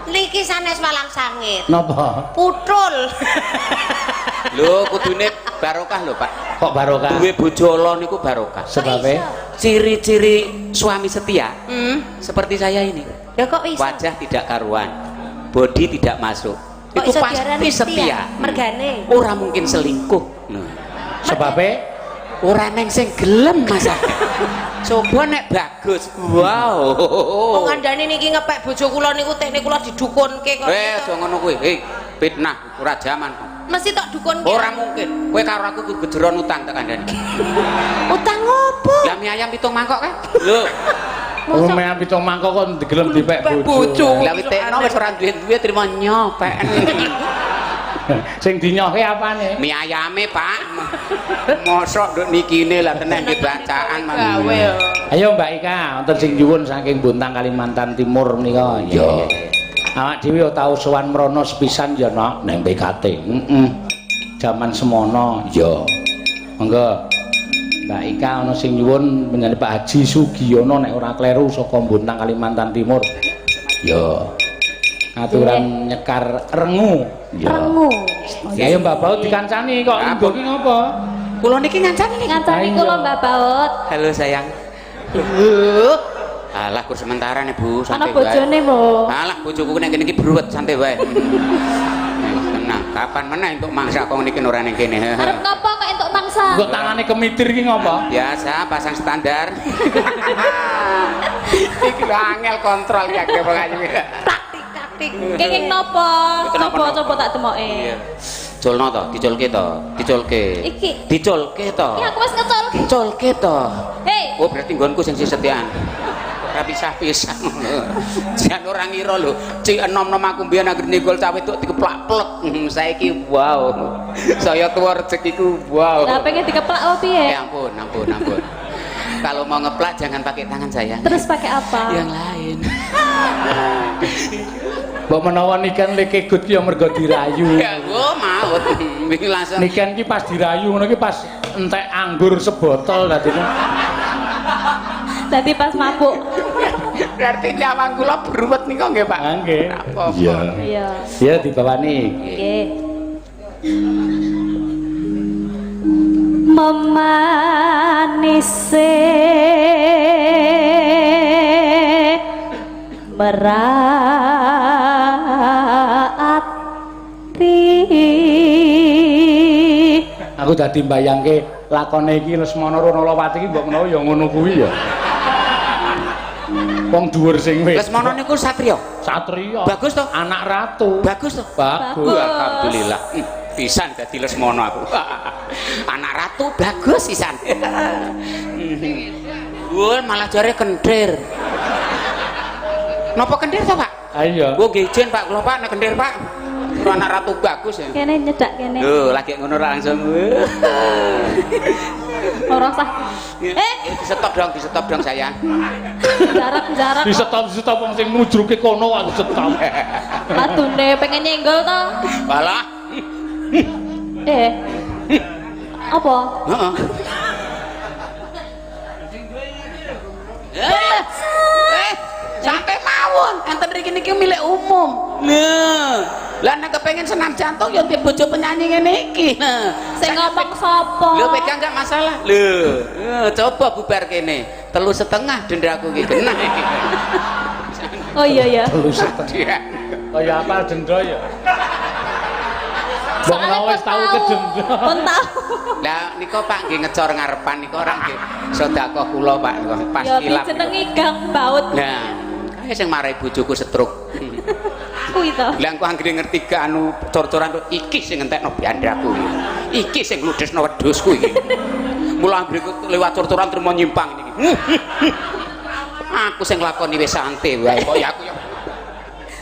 Niki sanes walang sangit. Napa? Putul. Lho kudune barokah lho, Pak. Kok barokah? Duwe bojo ala niku barokah. Sebabe? Ciri-ciri suami setia seperti saya ini. Ya kok iso? Wajah tidak karuan, body tidak masuk. Kok Itu iso diarani pasti setia. Mergane. Ora mungkin selingkuh. Sebabe? Ora neng sing gelem Mas. Coba nek bagus. Wow. Wong kandhane niki ngepek bojo kula niku teknik kula didukunke kok. Aja ngono kuwi. Fitnah ora jaman. Mesti tok dukunke. Ora mungkin. Kowe karo aku kudu gejeron utang tak kandhani. Utang opo? Lah mie ayam 7 mangkok kae. Lho, Wong mie ayam 7 mangkok kok digelem dipek bojo. Lah witekno wis ora duwe-duwe trimo nyopek. Sing dinyohe apane? Mie ayame, Pak. Mosok nduk nikine lah teneh nggih bacaan. Gawe. Ayo Mbak Ika, wonten sing nyuwun saking Bontang Kalimantan Timur menika. Ya. Awak dhewe ya tau sowan mrono sepisan ya, Nok, nang PKT. Heeh. Jaman semono. Ya. Monggo. Mbak Ika ana sing nyuwun menyang Pak Haji Sugiyono nek ora kleru saka Bontang Kalimantan Timur. Ya. Aturan nyekar rengu. Ya. Rengu. Ya ayo Mbak Baut dikancani kok Ya, nggo ki ngopo? Kula niki ngancani niki. Ngancani kula Mbak Baut. Halo sayang. Alah kur sementara nih Bu, Ana santai wae. bojone mo. Alah bojoku nek kene iki bruwet santai wae. Tenang, kapan meneh entuk mangsa kok niki ora ning kene. Arep ngopo kok entuk mangsa? Kok tangane kemitir ki ngopo? Biasa pasang standar. Iki lho angel kontrol ya wong ayu. Taktik-taktik. Kenging nopo? Mboten napa-napa. Coba-coba tak demoke. Iya. Culno to, diculke to, diculke. Iki. Diculke to. Iki aku wis ngecol. Culke to. Hei, Oh berarti nggonku sing setiaan. Ora pisah-pisah ngono. Jan ora ngira lho, cik enom-enom aku mbiyen anggere nigol cah wedok dikeplak-plek. Saiki wow. Saya tuwa rezekiku wow. lah pengen dikeplak apa piye? Ya ampun, ampun, ampun. Kalau mau ngeplak jangan pakai tangan saya. Terus pakai apa? Yang lain. Mbok menawa Niken leke gut ki ya mergo dirayu. Ya gua mau. Wingi langsung Niken ki pas dirayu ngono ki pas entek anggur sebotol dadine. Dadi pas mabuk. Berarti nyawang kula bruwet nika nggih, Pak. Ah, nggih. Apa-apa. Iya. Iya. Ya dibawani. Nggih. Memanise merak ati. Aku dadi mbayangke lakone iki Lesmana Ronalawati iki mbok menawa ya ngono kuwi ya. Wong dhuwur sing wis. Lesmana niku satriya. Satriya. Bagus toh? Anak ratu. Bagus toh? Bagus. Bagus. Alhamdulillah. Pisan dadi Lesmana aku. Anak ratu bagus pisan. Wah, malah jare kendir. Napa kendir to, Pak? Ayo. Gua nggih izin, Pak. Kula Pak nek kendir, Pak. Kula anak ratu bagus ya. Kene nyedak kene. Lho, lagi ngono ra langsung. Ora usah. Eh, Di stop dong saya. jarak-jarak. Di stop-stop wong sing ngujruke kono kok stop. Padune pengen nyenggol to. Walah. Eh. Apa? Heeh. Sampai mawon, enten mriki niki milik umum. Lho, lah nek kepengin senam jantung ya ndek bojo penyanyi ngene iki. Sing ngomong sapa? Lho pegang gak masalah. Lho, coba bubar kene. 3,5 dendaku iki kena iki. Oh iya ya. 3,5. Kaya apal denda ya. Wong Soalnya wis tau kedenda. Pun tau. Lah nika Pak nggih ngecor ngarepan nika ora nggih sedekah kula Pak nika pas Ya kilap. dijenengi Gang Baut. Nah, kae sing marai bojoku stroke. Kuwi to. Lah engko anggere ngerti gak anu cor-coran tuh, iki sing ngentekno bandraku iki. Iki sing gludesno wedhusku iki. Mula anggere lewat cor-coran trimo nyimpang iki. Aku sing nglakoni wis santai wae kok ya aku ya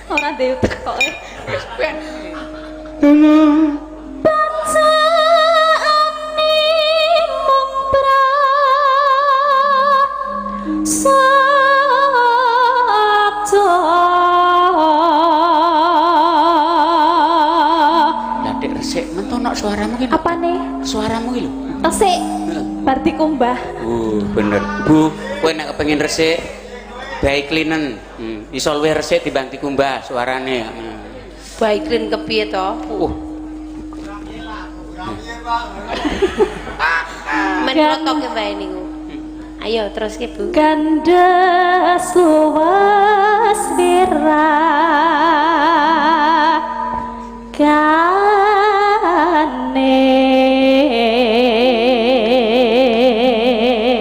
Ora duwe utek kok. wis ben. Bacaane mung prasaja. Lah dik resik men to nok suaramu ki. Apane? Suaramu ki lho. Resik. Bar dikumbah. Bener. Bu, kowe nek kepengin resik baik linen. Iso luwih resik timbang dikumbah suarane. Baikrin kepiye to? Men klotoke wae niku. Ayo teruske, Bu. Ganda suwas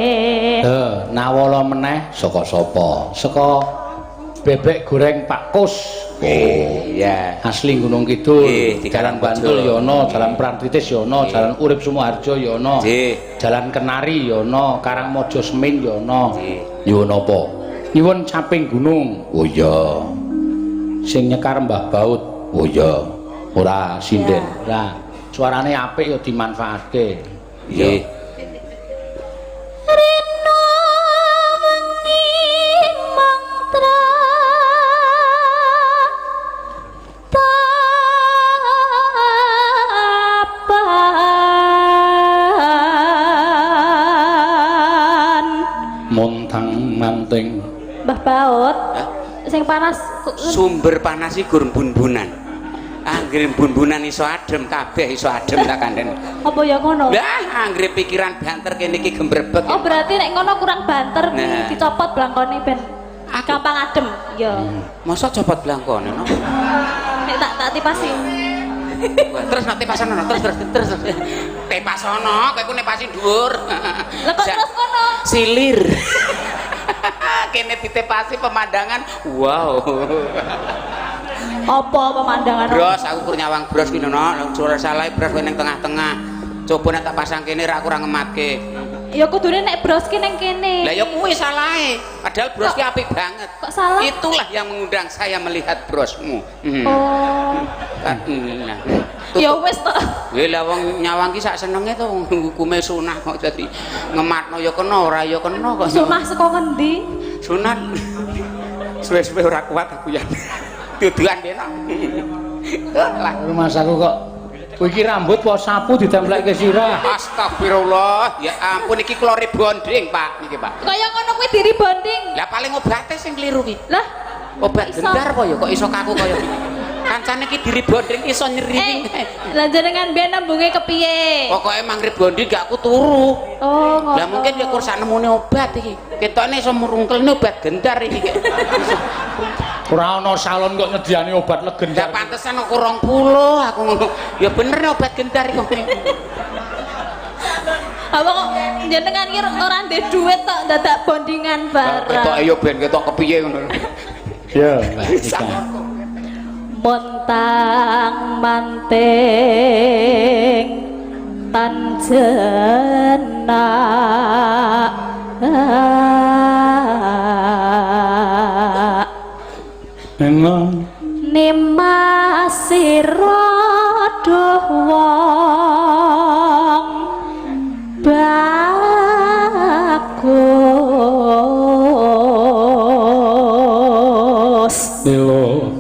kane. Nawala meneh Saka sapa? saka bebek goreng Pak Kus. Oh, iya. Asli Gunung Kidul, Nggih, di Jalan Karangkojo. Bantul ya ana, Jalan Prantritis ya ana, Jalan Urip Sumoharjo ya ana. Nggih. Jalan Kenari ya ana, Karangmojo Semin ya ana. Nggih. Nyuwun apa? Nyuwun caping gunung Oh iya. sing nyekar Mbah Baut. Oh iya. Ora sinden. Lah, suarane apik ya dimanfaatke. Nggih. Rino wengi mantra tapan. Montang manting. Mbah Baut, Hah? sing panas Sumber panas iki gur bun-bunan. Anggere bun-bunan iso adem kabeh iso adem tak kandhane. apa ya ngono? Lah anggere pikiran banter kene iki gembrebek. Oh berarti nek ngono kurang banter kuwi Nah. dicopot blangkone ben Aku? gampang adem. Iya. Masa copot blangkone no? Nek tak tipasi. Wah, terus nek tepasono terus terus terus. terus. Tepasono, kowe ku nepasi dhuwur. Lah kok terus ngono? Silir. Kene ditepasi pemandangan. Wow. Apa pemandangan? Bros, aku kur nyawang bros ki no, ora salah bros kowe ning tengah-tengah. Coba nek tak pasang kene ra aku ora ngematke. Ya kudune nek bros ki ning kene. Lah ya kuwi salahe. Padahal bros ki apik banget. Kok salah? Itulah yang mengundang saya melihat brosmu. Oh. Kan, nah. Ya wis to. Weh lah wong nyawang ki sak senenge to wong hukume sunah kok dadi ngematno ya kena ora ya kena kok. Sunah saka ngendi? Sunah. Suwe-suwe ora kuat aku ya. Duduan dene. Lah Rumahsaku kok Kowe iki rambut apa sapu ditemplekke sirah? Astagfirullah. Ya ampun iki kula rebonding, Pak. Niki, Pak. Kaya ngono kuwi diribonding. Lah paling obate sing kliru ki. Lah, Obat Iso. gendar apa ya kok iso kaku kaya gini. Kancane iki diribonding iso nyeri. eh, lah jenengan biyen nembunge kepiye? Pokoke mang rebonding gak aku turu. Oh, ngono. Lah mungkin ya kur sak nemune obat iki. Ketokne iso mrungkelne obat gendar iki. Ora ana salon kok nyediani obat Lah legendar. pantesan aku 20 aku ngono. Ya bener nih obat gendar iku. Apa kok jenengan ki ora ndek duit tok dadak bondingan Ketok barang. ayo ben ketok kepiye ngono. Ya, Mbak Ika. Montang manting tan jenak. Nengo. Nimasira duh wong bagus Lho.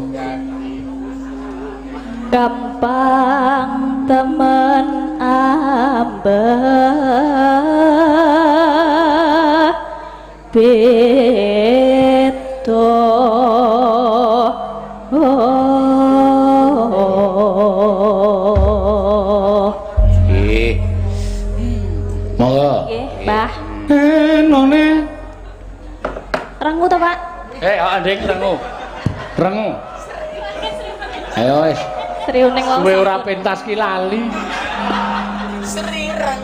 gampang temen ambeh beda. Nggih. Monggo. Nggih, Mbah. None. Rengu to, Pak? Eh, Nding rengu. Rengu. Ayo wis. Sriuning wong. Kowe ora pentas ki lali. Sri reng.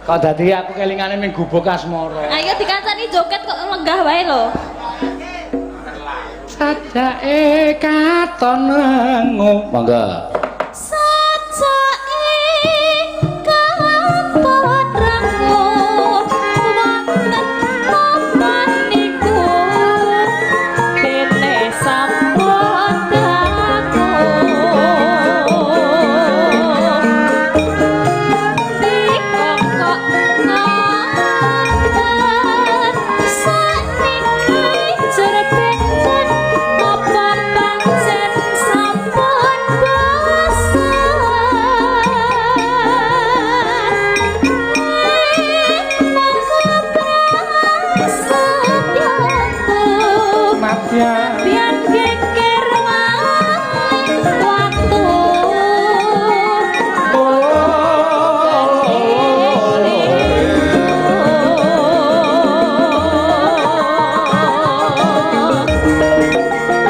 Kok dadi aku kelingane ning gubuk asmara. Ayo dikancani joget kok lenggah wae lho. Sajake katon rengu. Monggo. Sajake katon rengu wonten papan niku dene sampun daku. Dika kok ngoten sakniki jer benten apa pancen sampun bosen. Monggo prasetyaku Madya. biar geger waktu.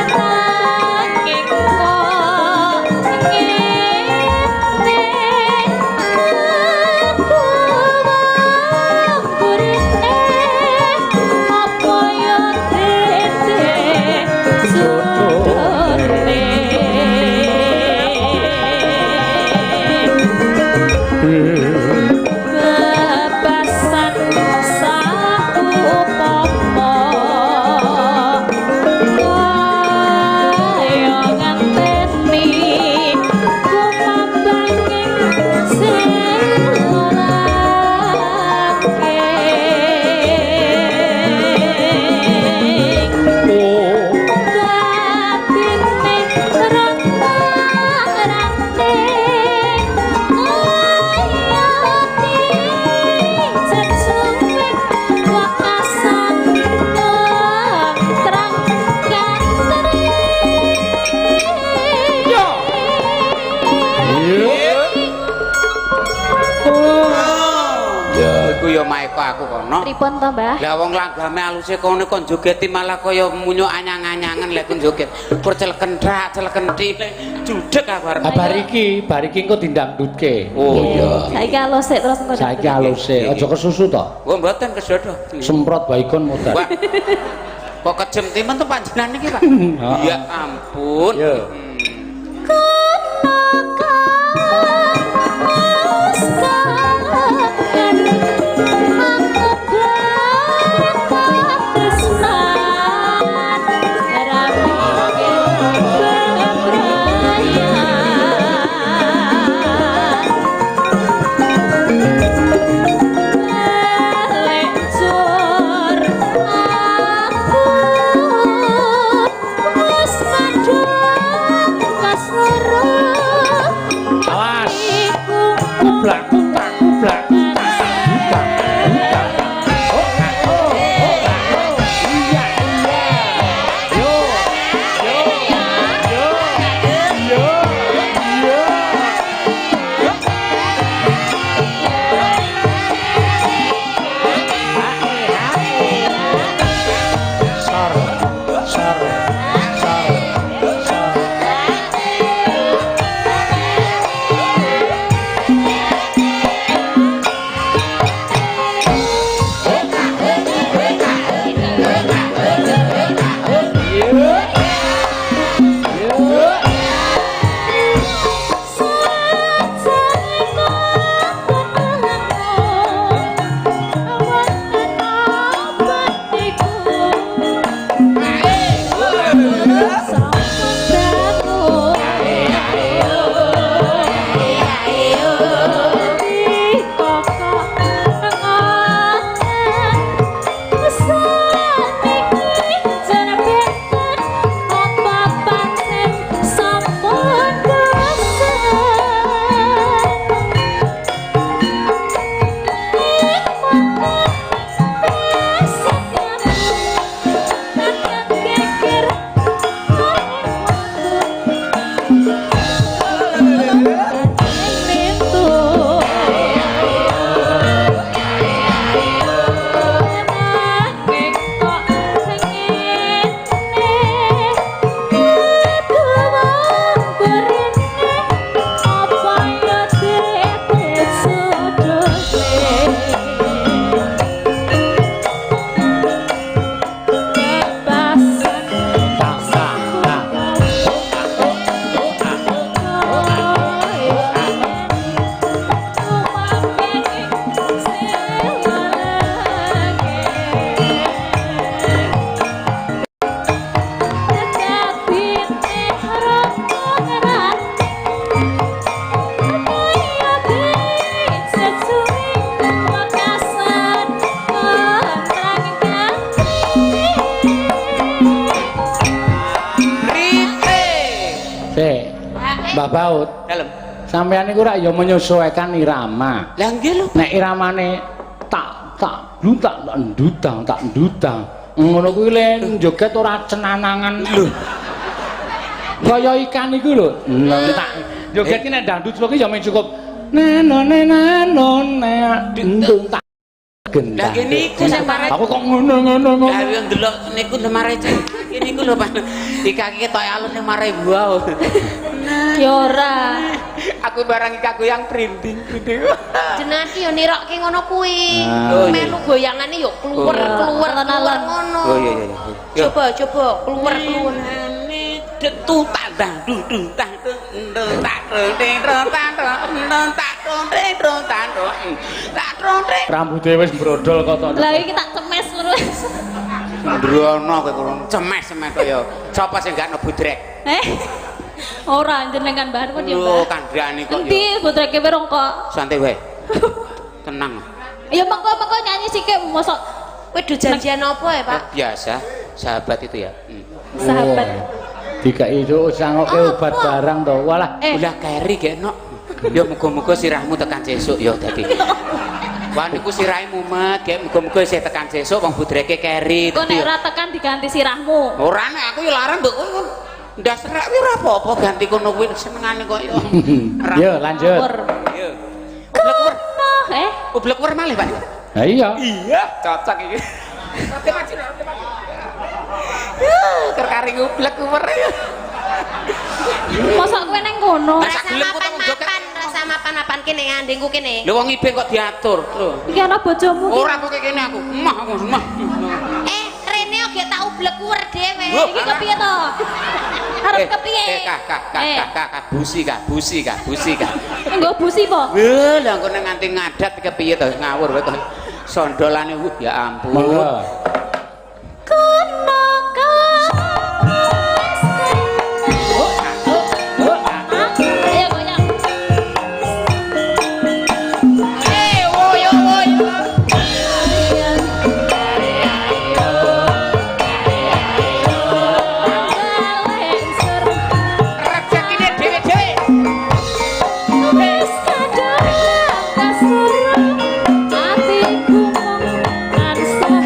Nanging kok ngene aku mburine apa ya dene sudune. Bebasan saupama kaya nganteni kumambanging sing ora Batine rentang-ranting ayati jejuwit wekasan terang kantri. Ya. Iku ya maeko aku kono. Pripun to, Mbah? Lah wong langgame aluse kono kon jogeti malah kaya munyuk anyang-anyangen lek kon joget. Kur celkenthak, celkenthi judeg aku arep. Ah, bar iki engko dindangdutke. Oh iya. Saiki alus sik terus engko. Saiki aluse, aja kesusu to. Oh mboten kesodo. Semprot baikon mutar. Wah. Kok kejem timen to panjenengan iki, Pak? Heeh. Ya ampun. Iya. Aku wis madhep. Mbah Baut, Dalem. Sampeyan niku rak ya menyesuaikan irama. Lah nggih lho. Nek iramane tak tak bluntak tak ndudang tak ndudang. Ngono kuwi le joget ora cenanangan lho. Kaya ikan iku lho. Tak joget ki nek dangdut kuwi ya mung cukup neno neno neno tak gendang. Lah ngene iku sing marai. Aku kok ngono ngono ngono. Lah yo ndelok niku lho marai cek. Niku lho Pak. Ika iki ketoke alun ning marai buah. Ya ora. Aku barang ika goyang printing printing. Jenengan ki yo nirokke ngono kuwi. Ah. Oh, iya. Melu goyangane yo kluwer kluwer kluwer Alon-alon. ngono. Oh iya iya iya. Yo. Coba coba kluwer kluwer. Detu tak dang du du tak du du tak du ding du tak du du tak du ding du tak du tak du ding. Rambute wis brodol kok tok. Lah iki tak cemes terus. Ndrono kowe kurang cemes-cemes kaya sapa sing gak nebudrek. Eh. Ora jenengan bahan kok dia. Lho kandhane kok yo. Endi budreke werong kok. Santai wae. Tenang. Ya mengko-mengko nyanyi sikik mosok Kowe do janjian apa ya, Pak? Biasa sahabat itu ya. sahabat. Dikai itu sangoke obat barang to. Walah, Eh, Ulah keri gekno. Ya muga-muga sirahmu tekan sesuk ya dadi. Wah niku sirahe mumet, gek muga-muga isih tekan sesuk wong budreke keri. kok nek ora tekan diganti sirahmu. Ora nek aku ya larang mbok kowe ndas rek kuwi ora apa-apa ganti kono kuwi senengane kok ya. Yo lanjut. Ngawur. Yo. Ublek wer, Eh, ublek wer malih, Pak. Lah iya. Iya, cocok iki. Roti maju, roti maju. Ya, kerkaring ublek wer. mosok kowe neng kono. Lah, Rasa sak gelem kok tau joget. mapan-mapan, rasa mapan-mapan kene andingku kene. Lho wong ibeng kok diatur lho. Iki ana bojomu ki. Ora kok kene aku. Emah aku, emah. Eh, rene oge tak ublek uwer dhewe. Loh. Iki kepiye to? Arep kepiye? Eh, kah, kah, kah, Eh. kah, kah, kah, busi kah, busi kah, busi kah. Nggo busi po? Wah, lah engko nek nganti ngadat kepiye to ngawur wae kok. Sondolane wuh ya ampun. Monggo. Kono Ayo goyang. Eh, woyo woyo. Rezekine dhewe-dhewe. Wis kadang kasuruh atiku mung tansah.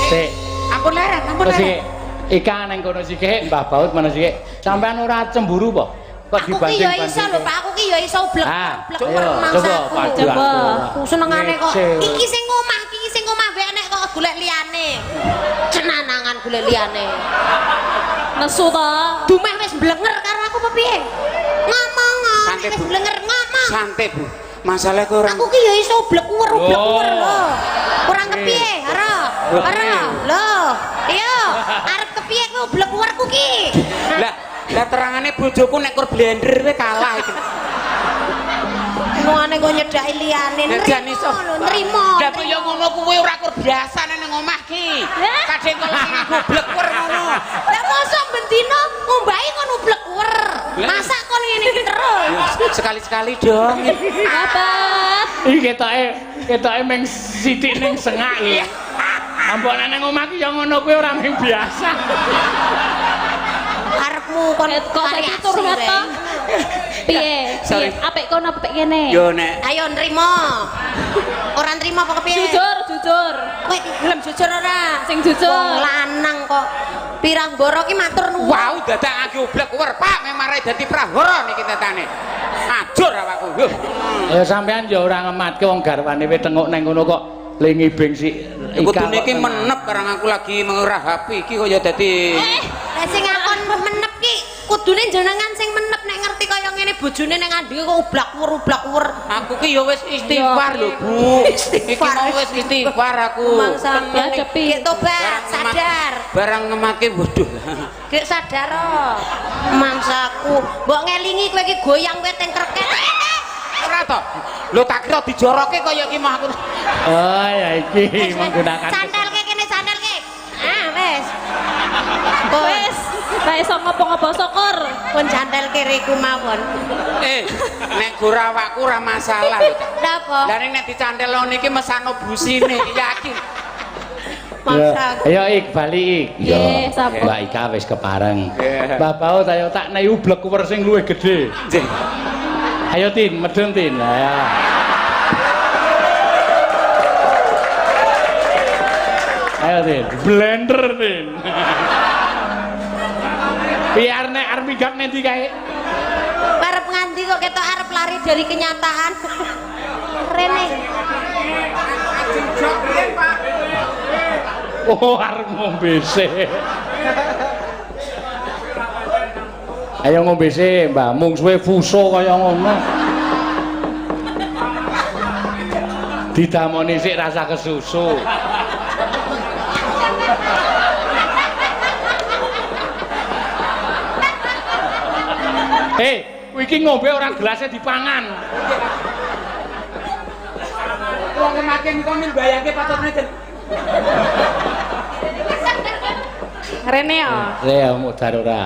Sik. Ampun leren, ampun Terus leren. iki Ika nang kono sithik, Mbah Baut mana sithik. Sampean ora cemburu po? Kok Aku ki ya iso lho, dibanding-banding. Pak. Aku ki ya iso ublek Ah, ublek ayo, uwer coba mangsaku. padu Coba. aku. Aku senengane kok. Ngece. Iki sing omah, iki sing omah wae nek kok golek liyane. Cenanangan golek liyane. Nesu to. Dumeh wis blenger karo aku apa piye? Ngomong Santai, wis Bu. blenger ngomong. Santai, Bu. Masalah kok ora Aku ki ya iso ublek uwer ublek uwer Loh. lho. Kurang kepiye? Ora. Ora. Lho. Iya, arep kepiye kowe ublek uwerku ki? Lah, lah terangane bojoku nek kur blender kowe kalah iki. Ngene kok nyedaki liyane. Lah jan iso. Nrimo lho, nrimo. Lah kok ya ngono kuwi ora kur biasa nang omah ki. Kadang kok sing goblek wer ngono. Lah mosok bendina ngombahi kon ublek uwer. Lah. Masak kon ngene iki terus. Sekali-sekali dong. Babat. Iki ketoke mung sithik ning sengak lho. Ampun nang omah ki ya ngono kuwi ora mung biasa. Arepmu kon Eh, kok saiki variasi, curhat to? Reng. Piye? Sorry. Piye? Apik kono apik kene? Yo nek Ayo nrimo. Ora nrimo apa kepiye? Jujur, jujur. Kowe gelem jujur ora? Sing jujur. Wong lanang kok pirang boro ki matur nuwun. wow dadak nganggo oblek wer Pak memare dadi prahara niki tetane. Ajur awakku. Huh. Ya sampean ya ora ngematke wong garwane wis tenguk nang kono kok le ngibing si Ika. Kudune kok iki tenang. menep karang aku lagi mengrahapi iki kok ya dadi Lah sing ngakon menep ki kudune jenengan sing menep nek ngerti kaya ngene bojone ning andinge kok ublak uwer ublak uwer. Aku ki ya wis istighfar lho, Bu. Iki Istighfar. mau wis istighfar aku. Mangsa Ngadepi. Gek tobat, sadar. Barang ngematke waduh. Gek sadar oh. Mangsaku, mbok ngelingi kowe iki goyang kowe teng kreket. Ora to. Lho tak kira dijoroke kaya iki mah aku. Oh ya iki menggunakan Santelke kene santelke. Ah wis. Pun, Wis, ra iso ngopo-ngopo syukur. pun santelke riku mawon. Eh, nek ora awakku ora masalah lho. Napa? Lah ning nek dicantel ngono iki mesano busine yakin. Maksa. Ayo Ik bali Ik. Nggih, sapa? Mbak Ika wis kepareng. Mbah Baut ayo tak nehi ublek kuwer sing luwih gedhe. Nggih. Ayo Tin, medun Tin. Lah ya. Ayo Tin, blender Tin. Biar nek arep minggat nendi kae? Arep nganti kok ketok arep lari dari kenyataan. Rene. Oh, arep ngombe sik. Ayo ngombe sik, Mbah. Mungsuhe fuso kaya ngono. Didamoni sik rasa kesusu. Hei, iki ngombe ora gelasnya dipangan. Wong kemakin kok mbayangke patutne den. Rene ya. Ya mudar ora.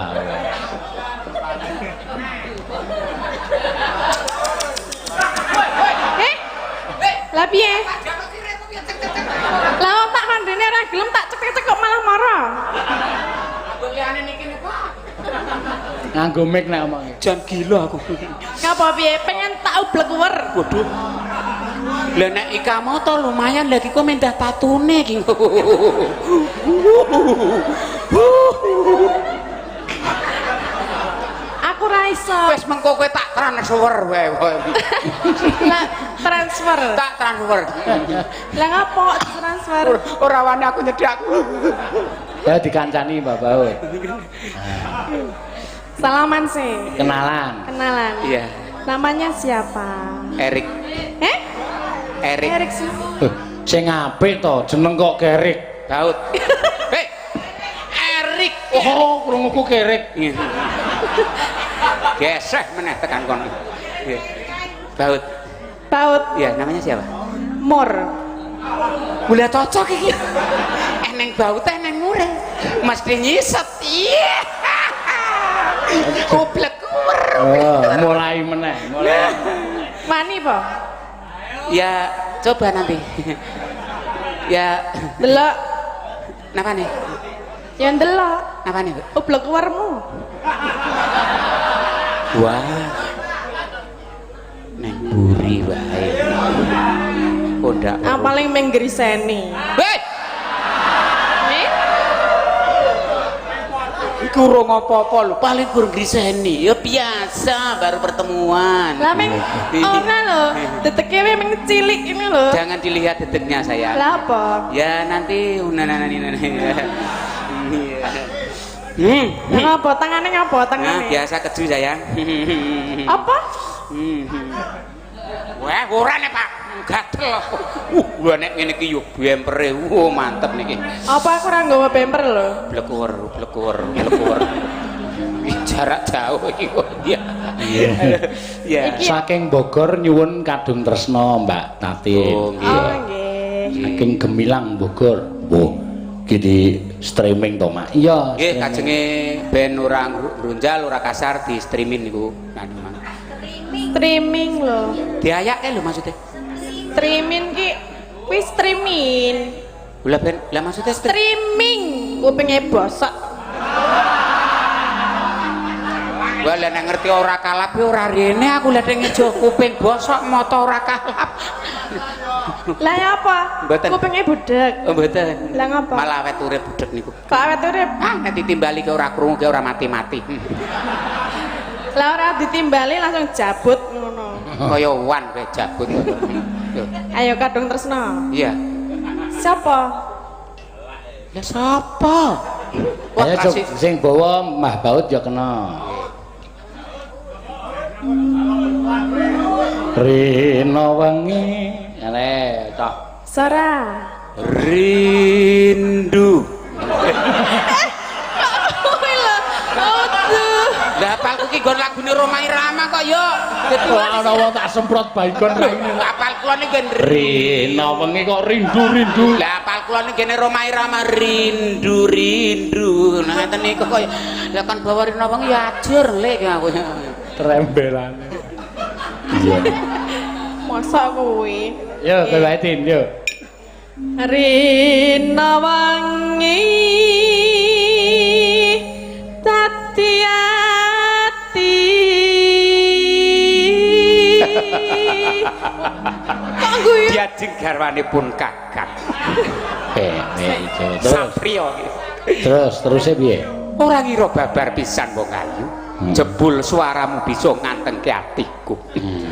Eh? Lah piye? Lah wong tak kandhane ora gelem tak cek-cek kok malah mara. Liyane niki niku. Nganggo mic nek omonge. Jan gila aku. Ngapa piye? Pengen tak ublek uwer. Waduh. Lah nek Ika moto lumayan lagi kok mendah tatune iki. Aku ra iso. Wis mengko kowe tak transfer wae. Lah transfer. Tak transfer. Lah ngapa kok transfer? Ora wani aku nyedhak. Ya dikancani Mbah Baut. Salaman sih. Kenalan. Kenalan. Iya. Namanya siapa? Erik. Eh? Erik. Erik siapa? Sing apik to, jeneng kok Kerik. Baut. Hei. Erik. Oh, krunguku Kerik. Geseh meneh tekan kono. Iya. Baut. Baut. Iya, namanya siapa? Mur. Gula cocok iki. Eneng baut eneng mure. Mesti nyiset. Iya. Goblek kuwer. Oh, mulai meneh, mulai. Wani po? Ya, coba nanti. Ya, Delok. napa nih? Ya ndelok. Napa nih, Bu? Ublek uwermu. Wah. Neng buri wae. Kondak. Ah paling menggriseni. Hei, Eh? iku urung apa-apa lho, paling gur griseni. Ya biasa baru pertemuan. Lah meng ora lho, dedeke we meng cilik ini lho. Jangan dilihat deteknya saya. Lah apa? Ya nanti unananani. Iya. Hmm. Lah ngapa tangane ngapa Nah, tangane? biasa keju sayang. Apa? Wah, ora nek Pak. Gatel. Lho nek ngene iki yo bempere. Mantep niki. Apa aku ora nggawa bemper lho? Blekuwer, blekuwer, blekuwer. Iki jarak jauh iki kok. Iya. Iya. Iya. Saking Bogor nyuwun kadung tresna Mbak Tatin. Oh, nggih. Oh nggih. Saking Gemilang Bogor. Wah, iki di streaming to, Mak? Iya. Nggih, streaming. kajenge ben ora ngrunjal, ora kasar di streaming niku. Anu, Mang. Streaming lho. Diayake lho maksudnya. Streaming ki kuwi streaming. Lah ben, lah maksudnya stream. Streaming kupinge bosok. Wah, lah nek ngerti ora kalap ya ora rene aku lha ngejo kuping bosok mata ora kalap. Lah ya apa? Mboten. Kupinge budek. Oh, mboten. Lah ngapa? Malah awet urip budek niku. Kok awet urip? Ah, nek ditimbali ke ora krungu ke ora mati-mati. Lah ora ditimbali langsung jabut ngono. Kaya wan kowe jabut. Lho, Ayo kadung tresno. Iya. Siapa? Lah sapa? Wah, Ayo kasih. sing bawa Mbah Baut ya kena. Rino wengi. Ale, cok. Sora. Rindu. Kuwi lho. Aduh. Lah apalku ki nggon lagune Rhoma Irama kok yo. Dadi Ora ana wong tak semprot baygon raine. apal kula niki nggon Rino wengi kok rindu-rindu. Lah apal kula niki ngene Rhoma Irama rindu rindu. Nah ngeten niku kok lah kon bawa rino wengi ya ajur lek aku. Trembelane. Iya. Masa kuwi? Yo kowe wae Tin, yo. Rina wangi dadi ati. Kok guyu? Diajeng garwanipun Kakang. Terus Sapriya iki. terus teruse piye? Ora ngira babar pisan wong ayu. Jebul suaramu bisa ngantengke atiku.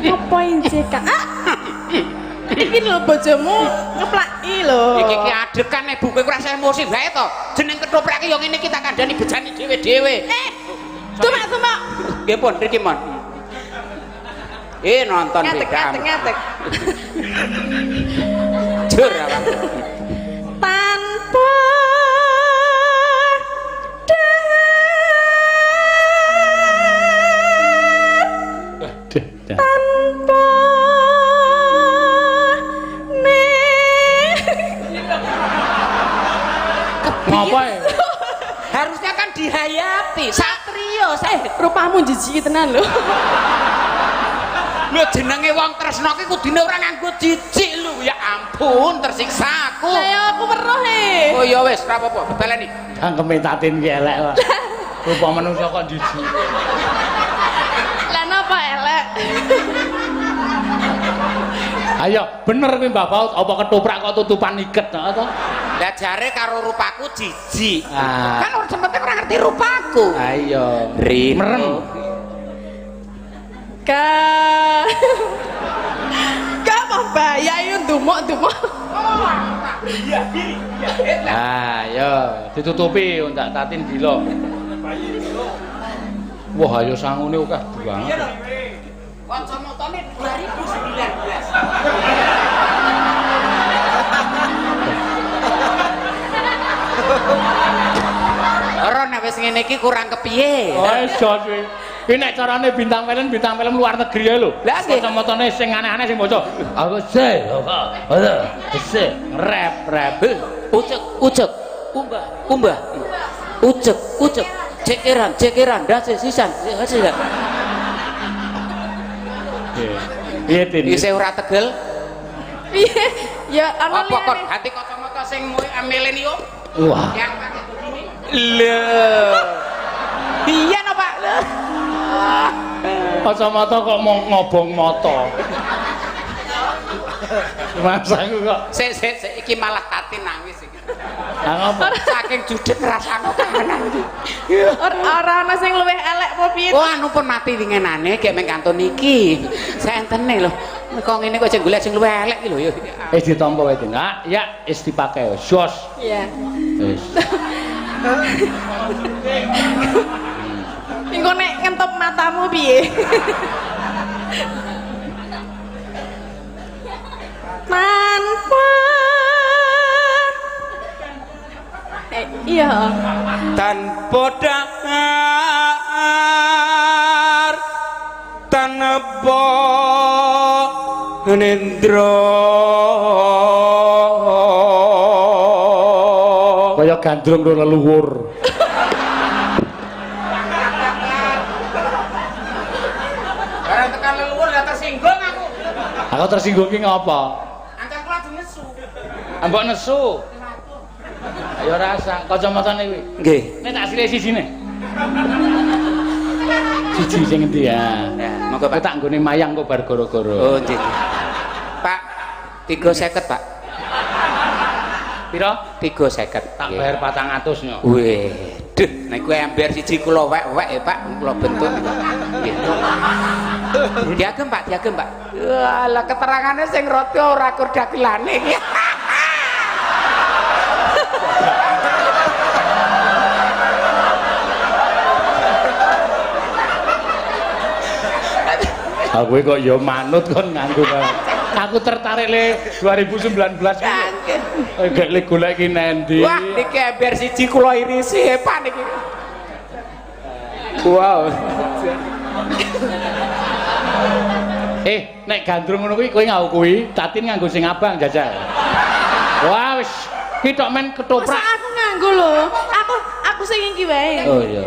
Apa inje, Kak? Ah! Iki lho bojomu ngeplaki lho. Iki ki adegan ibu kowe ora emosi wae to. Jeneng ketoprak ki yo ngene iki tak kandhani bejani dhewe-dhewe. Tumak, tumak. Nggih pun mriki mon. Nonton Ngadeg, beda. ngadeg, ngadeg. Jur awak. Tanpa dahar, Duh, dah. tanpa ne. Ngopo e? Harusnya kan dihayati. Satrio saya. Rupamu jijik tenan lho. Lho jenenge wong tresno ki kudune ora nganggo jijik lho. Ya ampun, tersiksa aku. Lah ya aku weruh e. Oh ya wis, ora apa-apa, baleni. Cangkeme Tatin ki elek kok. Rupa manungsa kok jijik. Lah napa elek? Ayo, bener kuwi Mbah Baut, apa ketoprak kok tutupan iket to? Lah jare karo rupaku jijik. Ah. Kan ora sempet ora ngerti rupaku. Ayo. Rino. Merem. Ka. Gak mau bahaya yo ndumuk-ndumuk. Nah, ayo ditutupi ndak Tatin gila. Wah, ayo sangune akeh banget. Kacamatane 2019. Ora nek wis ngene iki kurang kepiye? Oh, iso kuwi. Iki nek carane bintang film luar negeri ae lho. Lah, nggih. Kacamatane sing aneh-aneh sing maca. Aku se, kok. Se, rap rap. Ucek, ucek, umbah, umbah. Ucek, ucek. Cekeran, cekeran, dase sisan, sisan. Piye Tin? Isih ora tegel. Piye? Ya ana Apa kon liyane. ganti kacamata sing milenium? Wah. Yang pakai begini. Lho. Iya no, Pak. Lho. Kacamata kok mau ngobong mata. Mas aku kok Sik sik sik iki malah Tatin nangis iki. lah ngopo? Saking judeg rasane kahanan iki. Ora ana sing luwih elek apa piye? Oh anu pun mati winginane gek meng kantun iki. Saentene lho. Kok ngene kok sing golek sing luwih elek iki lho ya. Wis ditampa wae Tin. Ah, ya wis dipake. Jos. Iya. Wis. Engko nek ngentop matamu piye? Tanpa iya. Tanpa dahar tanpa nendra. Kaya gandrung ro leluhur. Barang tekan leluhur lah tersinggung aku. Aku tersinggung ki ngopo? Ancam kula ajeng nesu. Ambok nesu. Ayo rasa kacamatane kuwi. Nggih. Nek tak silih sijine. Siji sing endi ya? Ya, monggo Kowe Pak. tak nggone mayang kok bar goro-goro. Oh, nggih. Pak, 350, Pak. Piro? 350. Tak bayar 400 nyo. Wih, duh, nek kuwi ember siji kula wek-wek ya, Pak, kula bentuk. Nggih. Diagem, Pak, diagem, Pak. Walah keterangane sing rada ora kur dagelane iki. Aku kok ya manut kon nganggo barang. Aku tertarik le 2019 kuwi. Gek le golek ki nendi. Wah, niki ember siji kula irisi ya, Pak niki. Wow. Nek gandrung ngono kuwi kowe nganggo kuwi, Tatin nganggo sing abang jajal. Wah, wis ki tok men Masa ketoprak. aku nganggo lho. Aku sing iki wae. Oh iya.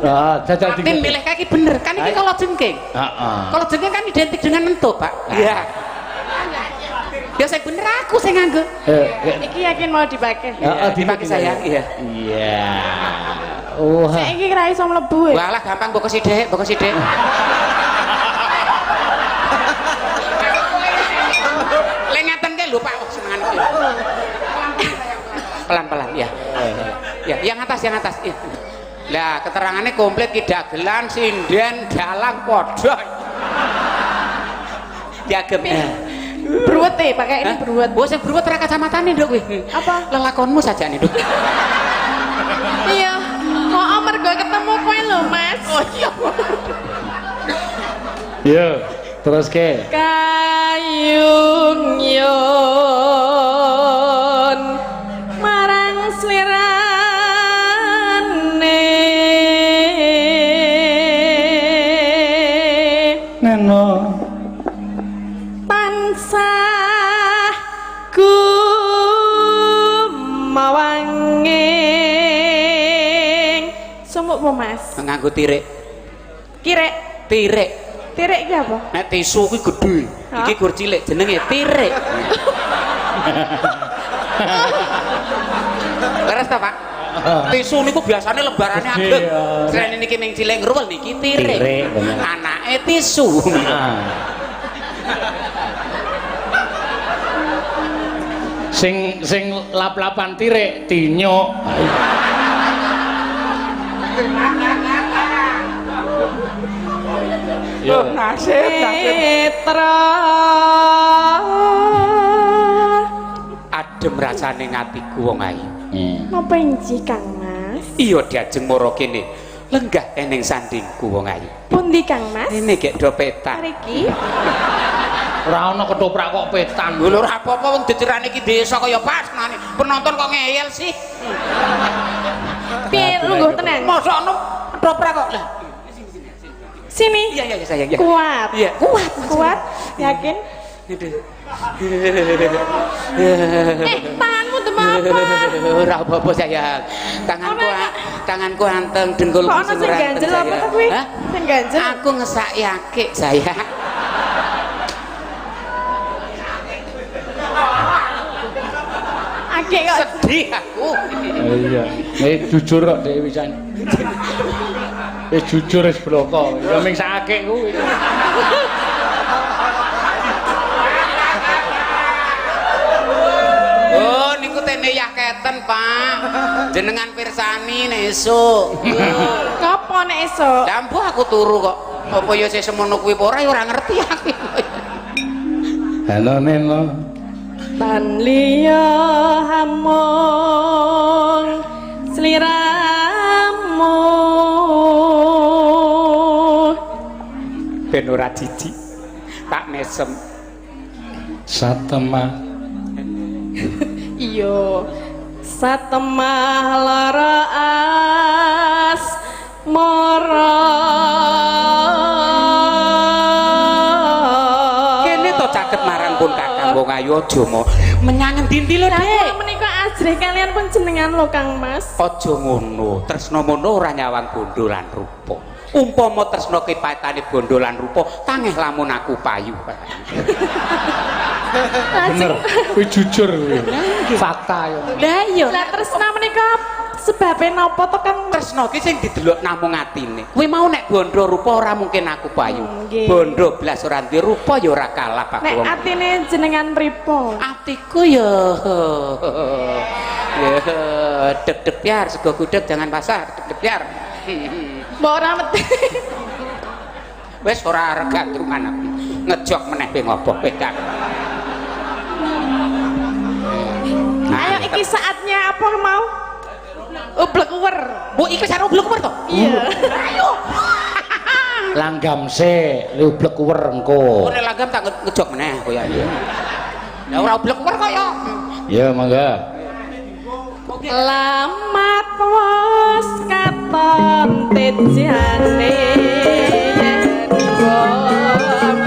Ah, jajal Tatin milih kaki bener, kan iki kalau jengking. Heeh. Kalau jengking kan identik dengan entuk, Pak. Iya. Ya sing bener aku sing nganggo. Iki yakin mau dipakai. Heeh, dipakai saya, iya. Iya. Oh. Saiki ra iso mlebu. Walah gampang mbok sithik, mbok sithik. Le ngaten ke lho Pak, senenganku. Pelan-pelan ya. Ya, yang atas, yang atas. Ya. Lah, keterangannya komplit ki dagelan, sinden, dalang padha. Diagem. Bruwet e, pakai ini bruwet. Oh, sing bruwet ora kacamatane nduk kuwi. Apa? Lelakonmu saja nih, Nduk. Iya. Oh, mergo ketemu kowe lho, Mas. Oh iya. Yo, terus ke. Kayung yun marang slirane Neno tansah gumawanging. Sumuk po, Mas? Nganggo tirik. Kirek. Tirik. Tirik ki apa? Nek tisu kuwi gedhe, iki gur cilik jenenge tirik. Leres ta, Pak? Tisu niku biasane lembarane ageng. Selain niki ming cilik ngruwel niki tirik. Tirik, bener. Anake tisu. Sing sing lap-lapan tirik tinyuk. Yo. Nasib, nasib. Netra. Adem rasane ngatiku wong ayu. Napa inji Kang Mas? Iya diajeng mara kene. Lenggah eneng sandingku wong ayu. Pundi Kang Mas? Ini gek do petan. Mriki. Ora ana ketoprak kok petan. Lho ora apa-apa wong jejerane iki desa kaya pas nane. Penonton kok ngeyel sih. Piye lungguh tenan? Mosok ono ketoprak kok. Lah, Sini. iya iya iya sayang iya. Kuat. Iya, kuat. Kuat, yakin? Aduh. Tanganmu demam apa? Ora apa-apa sayang. Tanganku tanganku anteng, dengkulku Kok ana sing ganjel apa to kuwi? Sing ganjel. Aku ngesaki akik sayang. Akik kok Sedih aku. Iya. Jujur kok dhek wisan. Wis jujur wis bloko. Ya ming sakake kuwi. Oh, niku tene yaketen, Pak. Jenengan pirsani nek esuk. Ngopo nek esuk? Lah mbuh aku turu kok. Apa ya sih semono kuwi apa ora ya ora ngerti aku. Halo Neno. Tan liya hamung sliramu. Ben ora jijik. Tak mesem. Satemah. Iya. Satemah lara asmara. Kene to caket marang pun Kakang wong ayu aja mo menyang endi-endi lho, Lah Dik. kula menika ajrih kalian panjenengan lho Kang Mas. Aja ngono, tresna mono ora nyawang bondo lan rupa. Umpama tresna kepatane bondo lan rupa, tangeh lamun aku payu. Bener. Kuwi jujur kuwi. Fakta yo. Lah iya. Lah tresna menika sebabe napa to Kang Mas? Tresna ki sing didelok namung atine. Kuwi mau nek bondo rupa ora mungkin aku payu. Nggih. Bondo blas ora duwe rupa ya ora kalah aku Nek wong. atine jenengan pripun? Atiku ya. Ya deg-deg piar sego gudeg jangan pasar deg-deg piar. Mbok ora mesti. Wis ora arep gandrungan aku. Ngejok meneh pe ngopo pedak. Ayo iki saatnya apa mau? Ublek uwer. Bu iki wis arep ublek uwer to? Iya. Ayo. Langgam se, ublek uwer engko. Oh nek langgam tak ngejok meneh koyo ya. Ya ora ublek uwer kok ya. Ya mangga. Lamat wis katon tejane yen wong sinawang.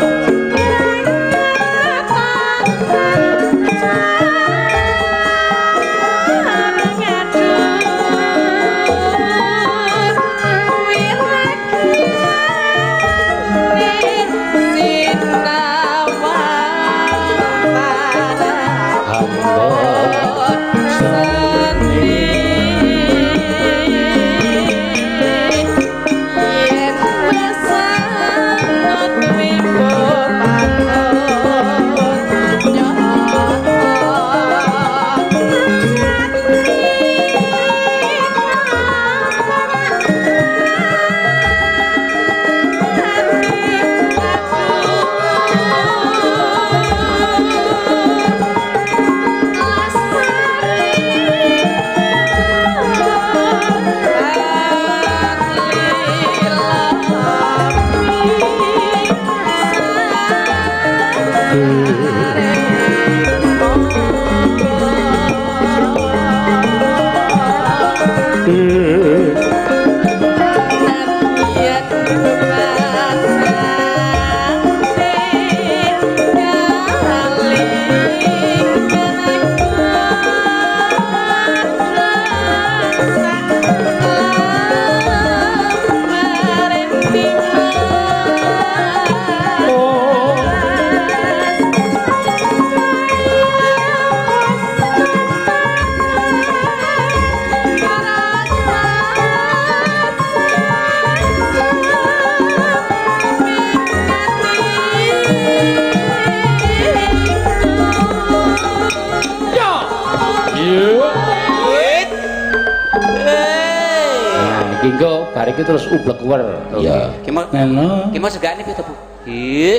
Iki bar iki terus ublek wer. Iya. Ki mau Ngono. ki mau segane piye to, Bu? Iya.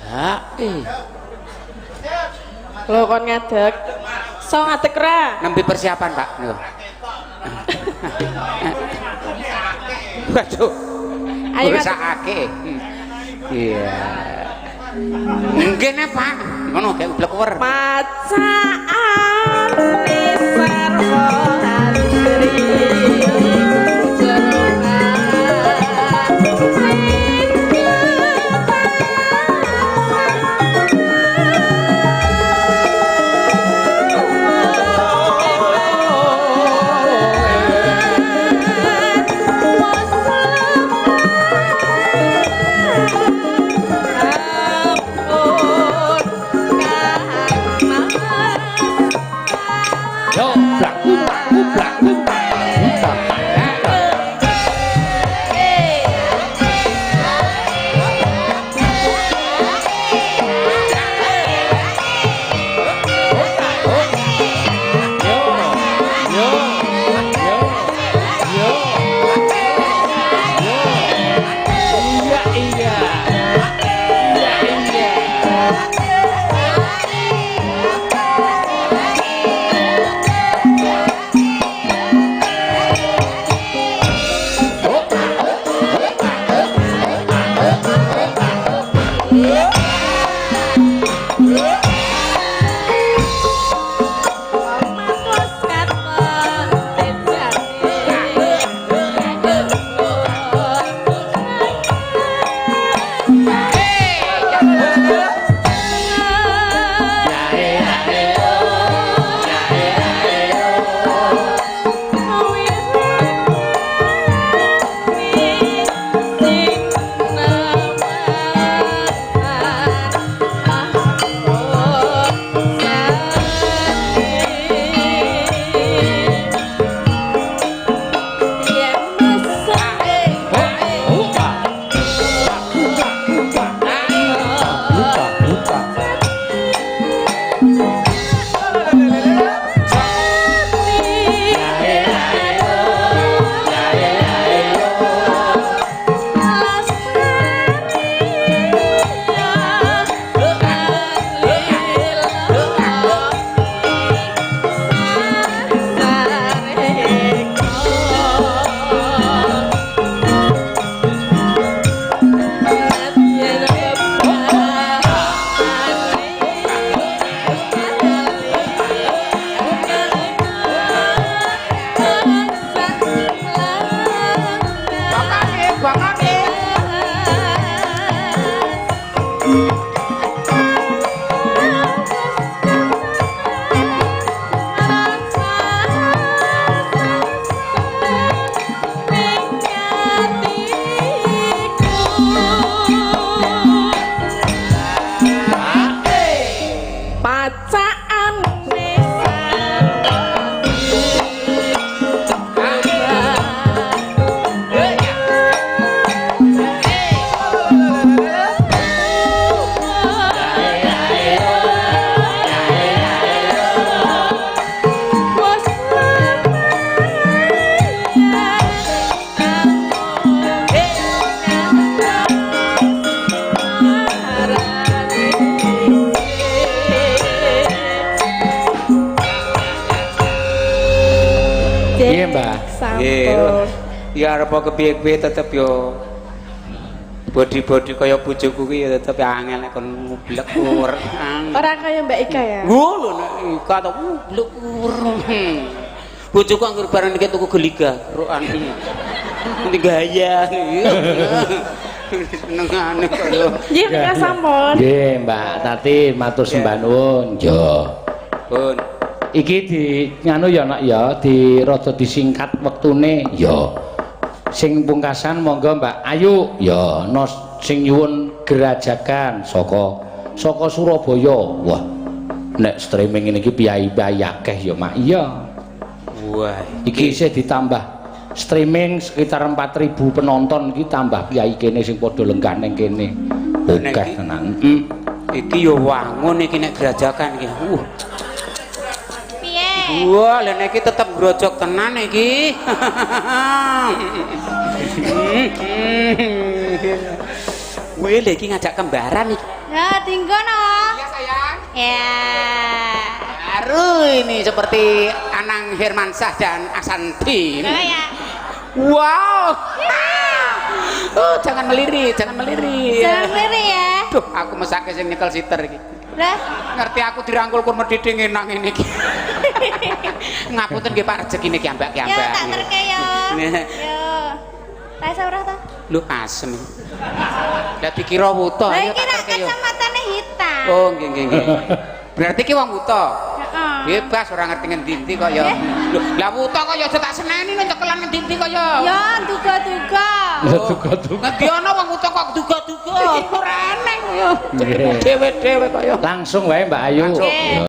Ha, eh. Lho kon ngadeg. So ngadeg ra? Nembe persiapan, Pak. Niku. Waduh. Ayo ngadeg. Rusakake. Iya. Nggih ne, Pak. Ngono gek ublek wer. Macaane sarwa antri. Ampun, Kang Mas. Ya arep kepiye-piye tetep yo body-body kaya bojoku ki ya tetep angel nek kon ngublek ur. Ora kaya Mbak Ika ya. Ngono nek Ika to ngublek ur. Bojoku anggur bareng iki tuku geliga, rokan. Nanti gaya. Senengane kaya. Nggih, menika sampun. Nggih, Mbak Tati matur sembah nuwun. Yo. Pun. Iki di nganu ya nak ya, di rada disingkat wektune. Ya. Sing pungkasan monggo Mbak Ayu. Ya, no sing nyuwun gerajakan saka saka Surabaya. Wah. Nek streaming ngene iki piyayi-piyayi akeh ya, Mak. Iya. Wah, iki isih ditambah streaming sekitar 4000 penonton iki tambah piyayi kene sing padha lenggah ning kene. Akeh tenan. Iki yo wangun iki nek gerajakan iki. Piye? Wah, lha nek iki tetep grojok tenan iki. Wih, lha iki ngajak kembaran iki. Ya, dinggo no. Iya, sayang. Ya. Baru ini seperti Anang Hermansyah dan Asanti. Oh ya. Wow. Oh, jangan melirik, jangan melirik. Jangan melirik ya. Duh, aku mesake sing nyekel siter iki. Lah, ngerti aku dirangkul kur medhidhi nang ngene iki. Ngapunten nggih Pak, rezekine ki ambak ki ya ambak. tak terke ya. Yo. Tas ora ta? Lho asem. Lah dikira wuta, Lah ayo iki tak rak terke yo. kacamatane hitam. Oh, nggih nggih nggih. Berarti ki wong wuta. Heeh. Bebas ora ngerti ngendi-endi kok ya. Lho, lah wuta kok ya aja tak seneni nek cekelan ngendi-endi kok ya. Ya, duga-duga. Lah duga-duga. Ngendi ana wong wuta kok duga-duga. Ora eneng ya. Nggih. Dhewe-dhewe kok ya. Langsung wae Mbak Ayu. Langsung. Ya.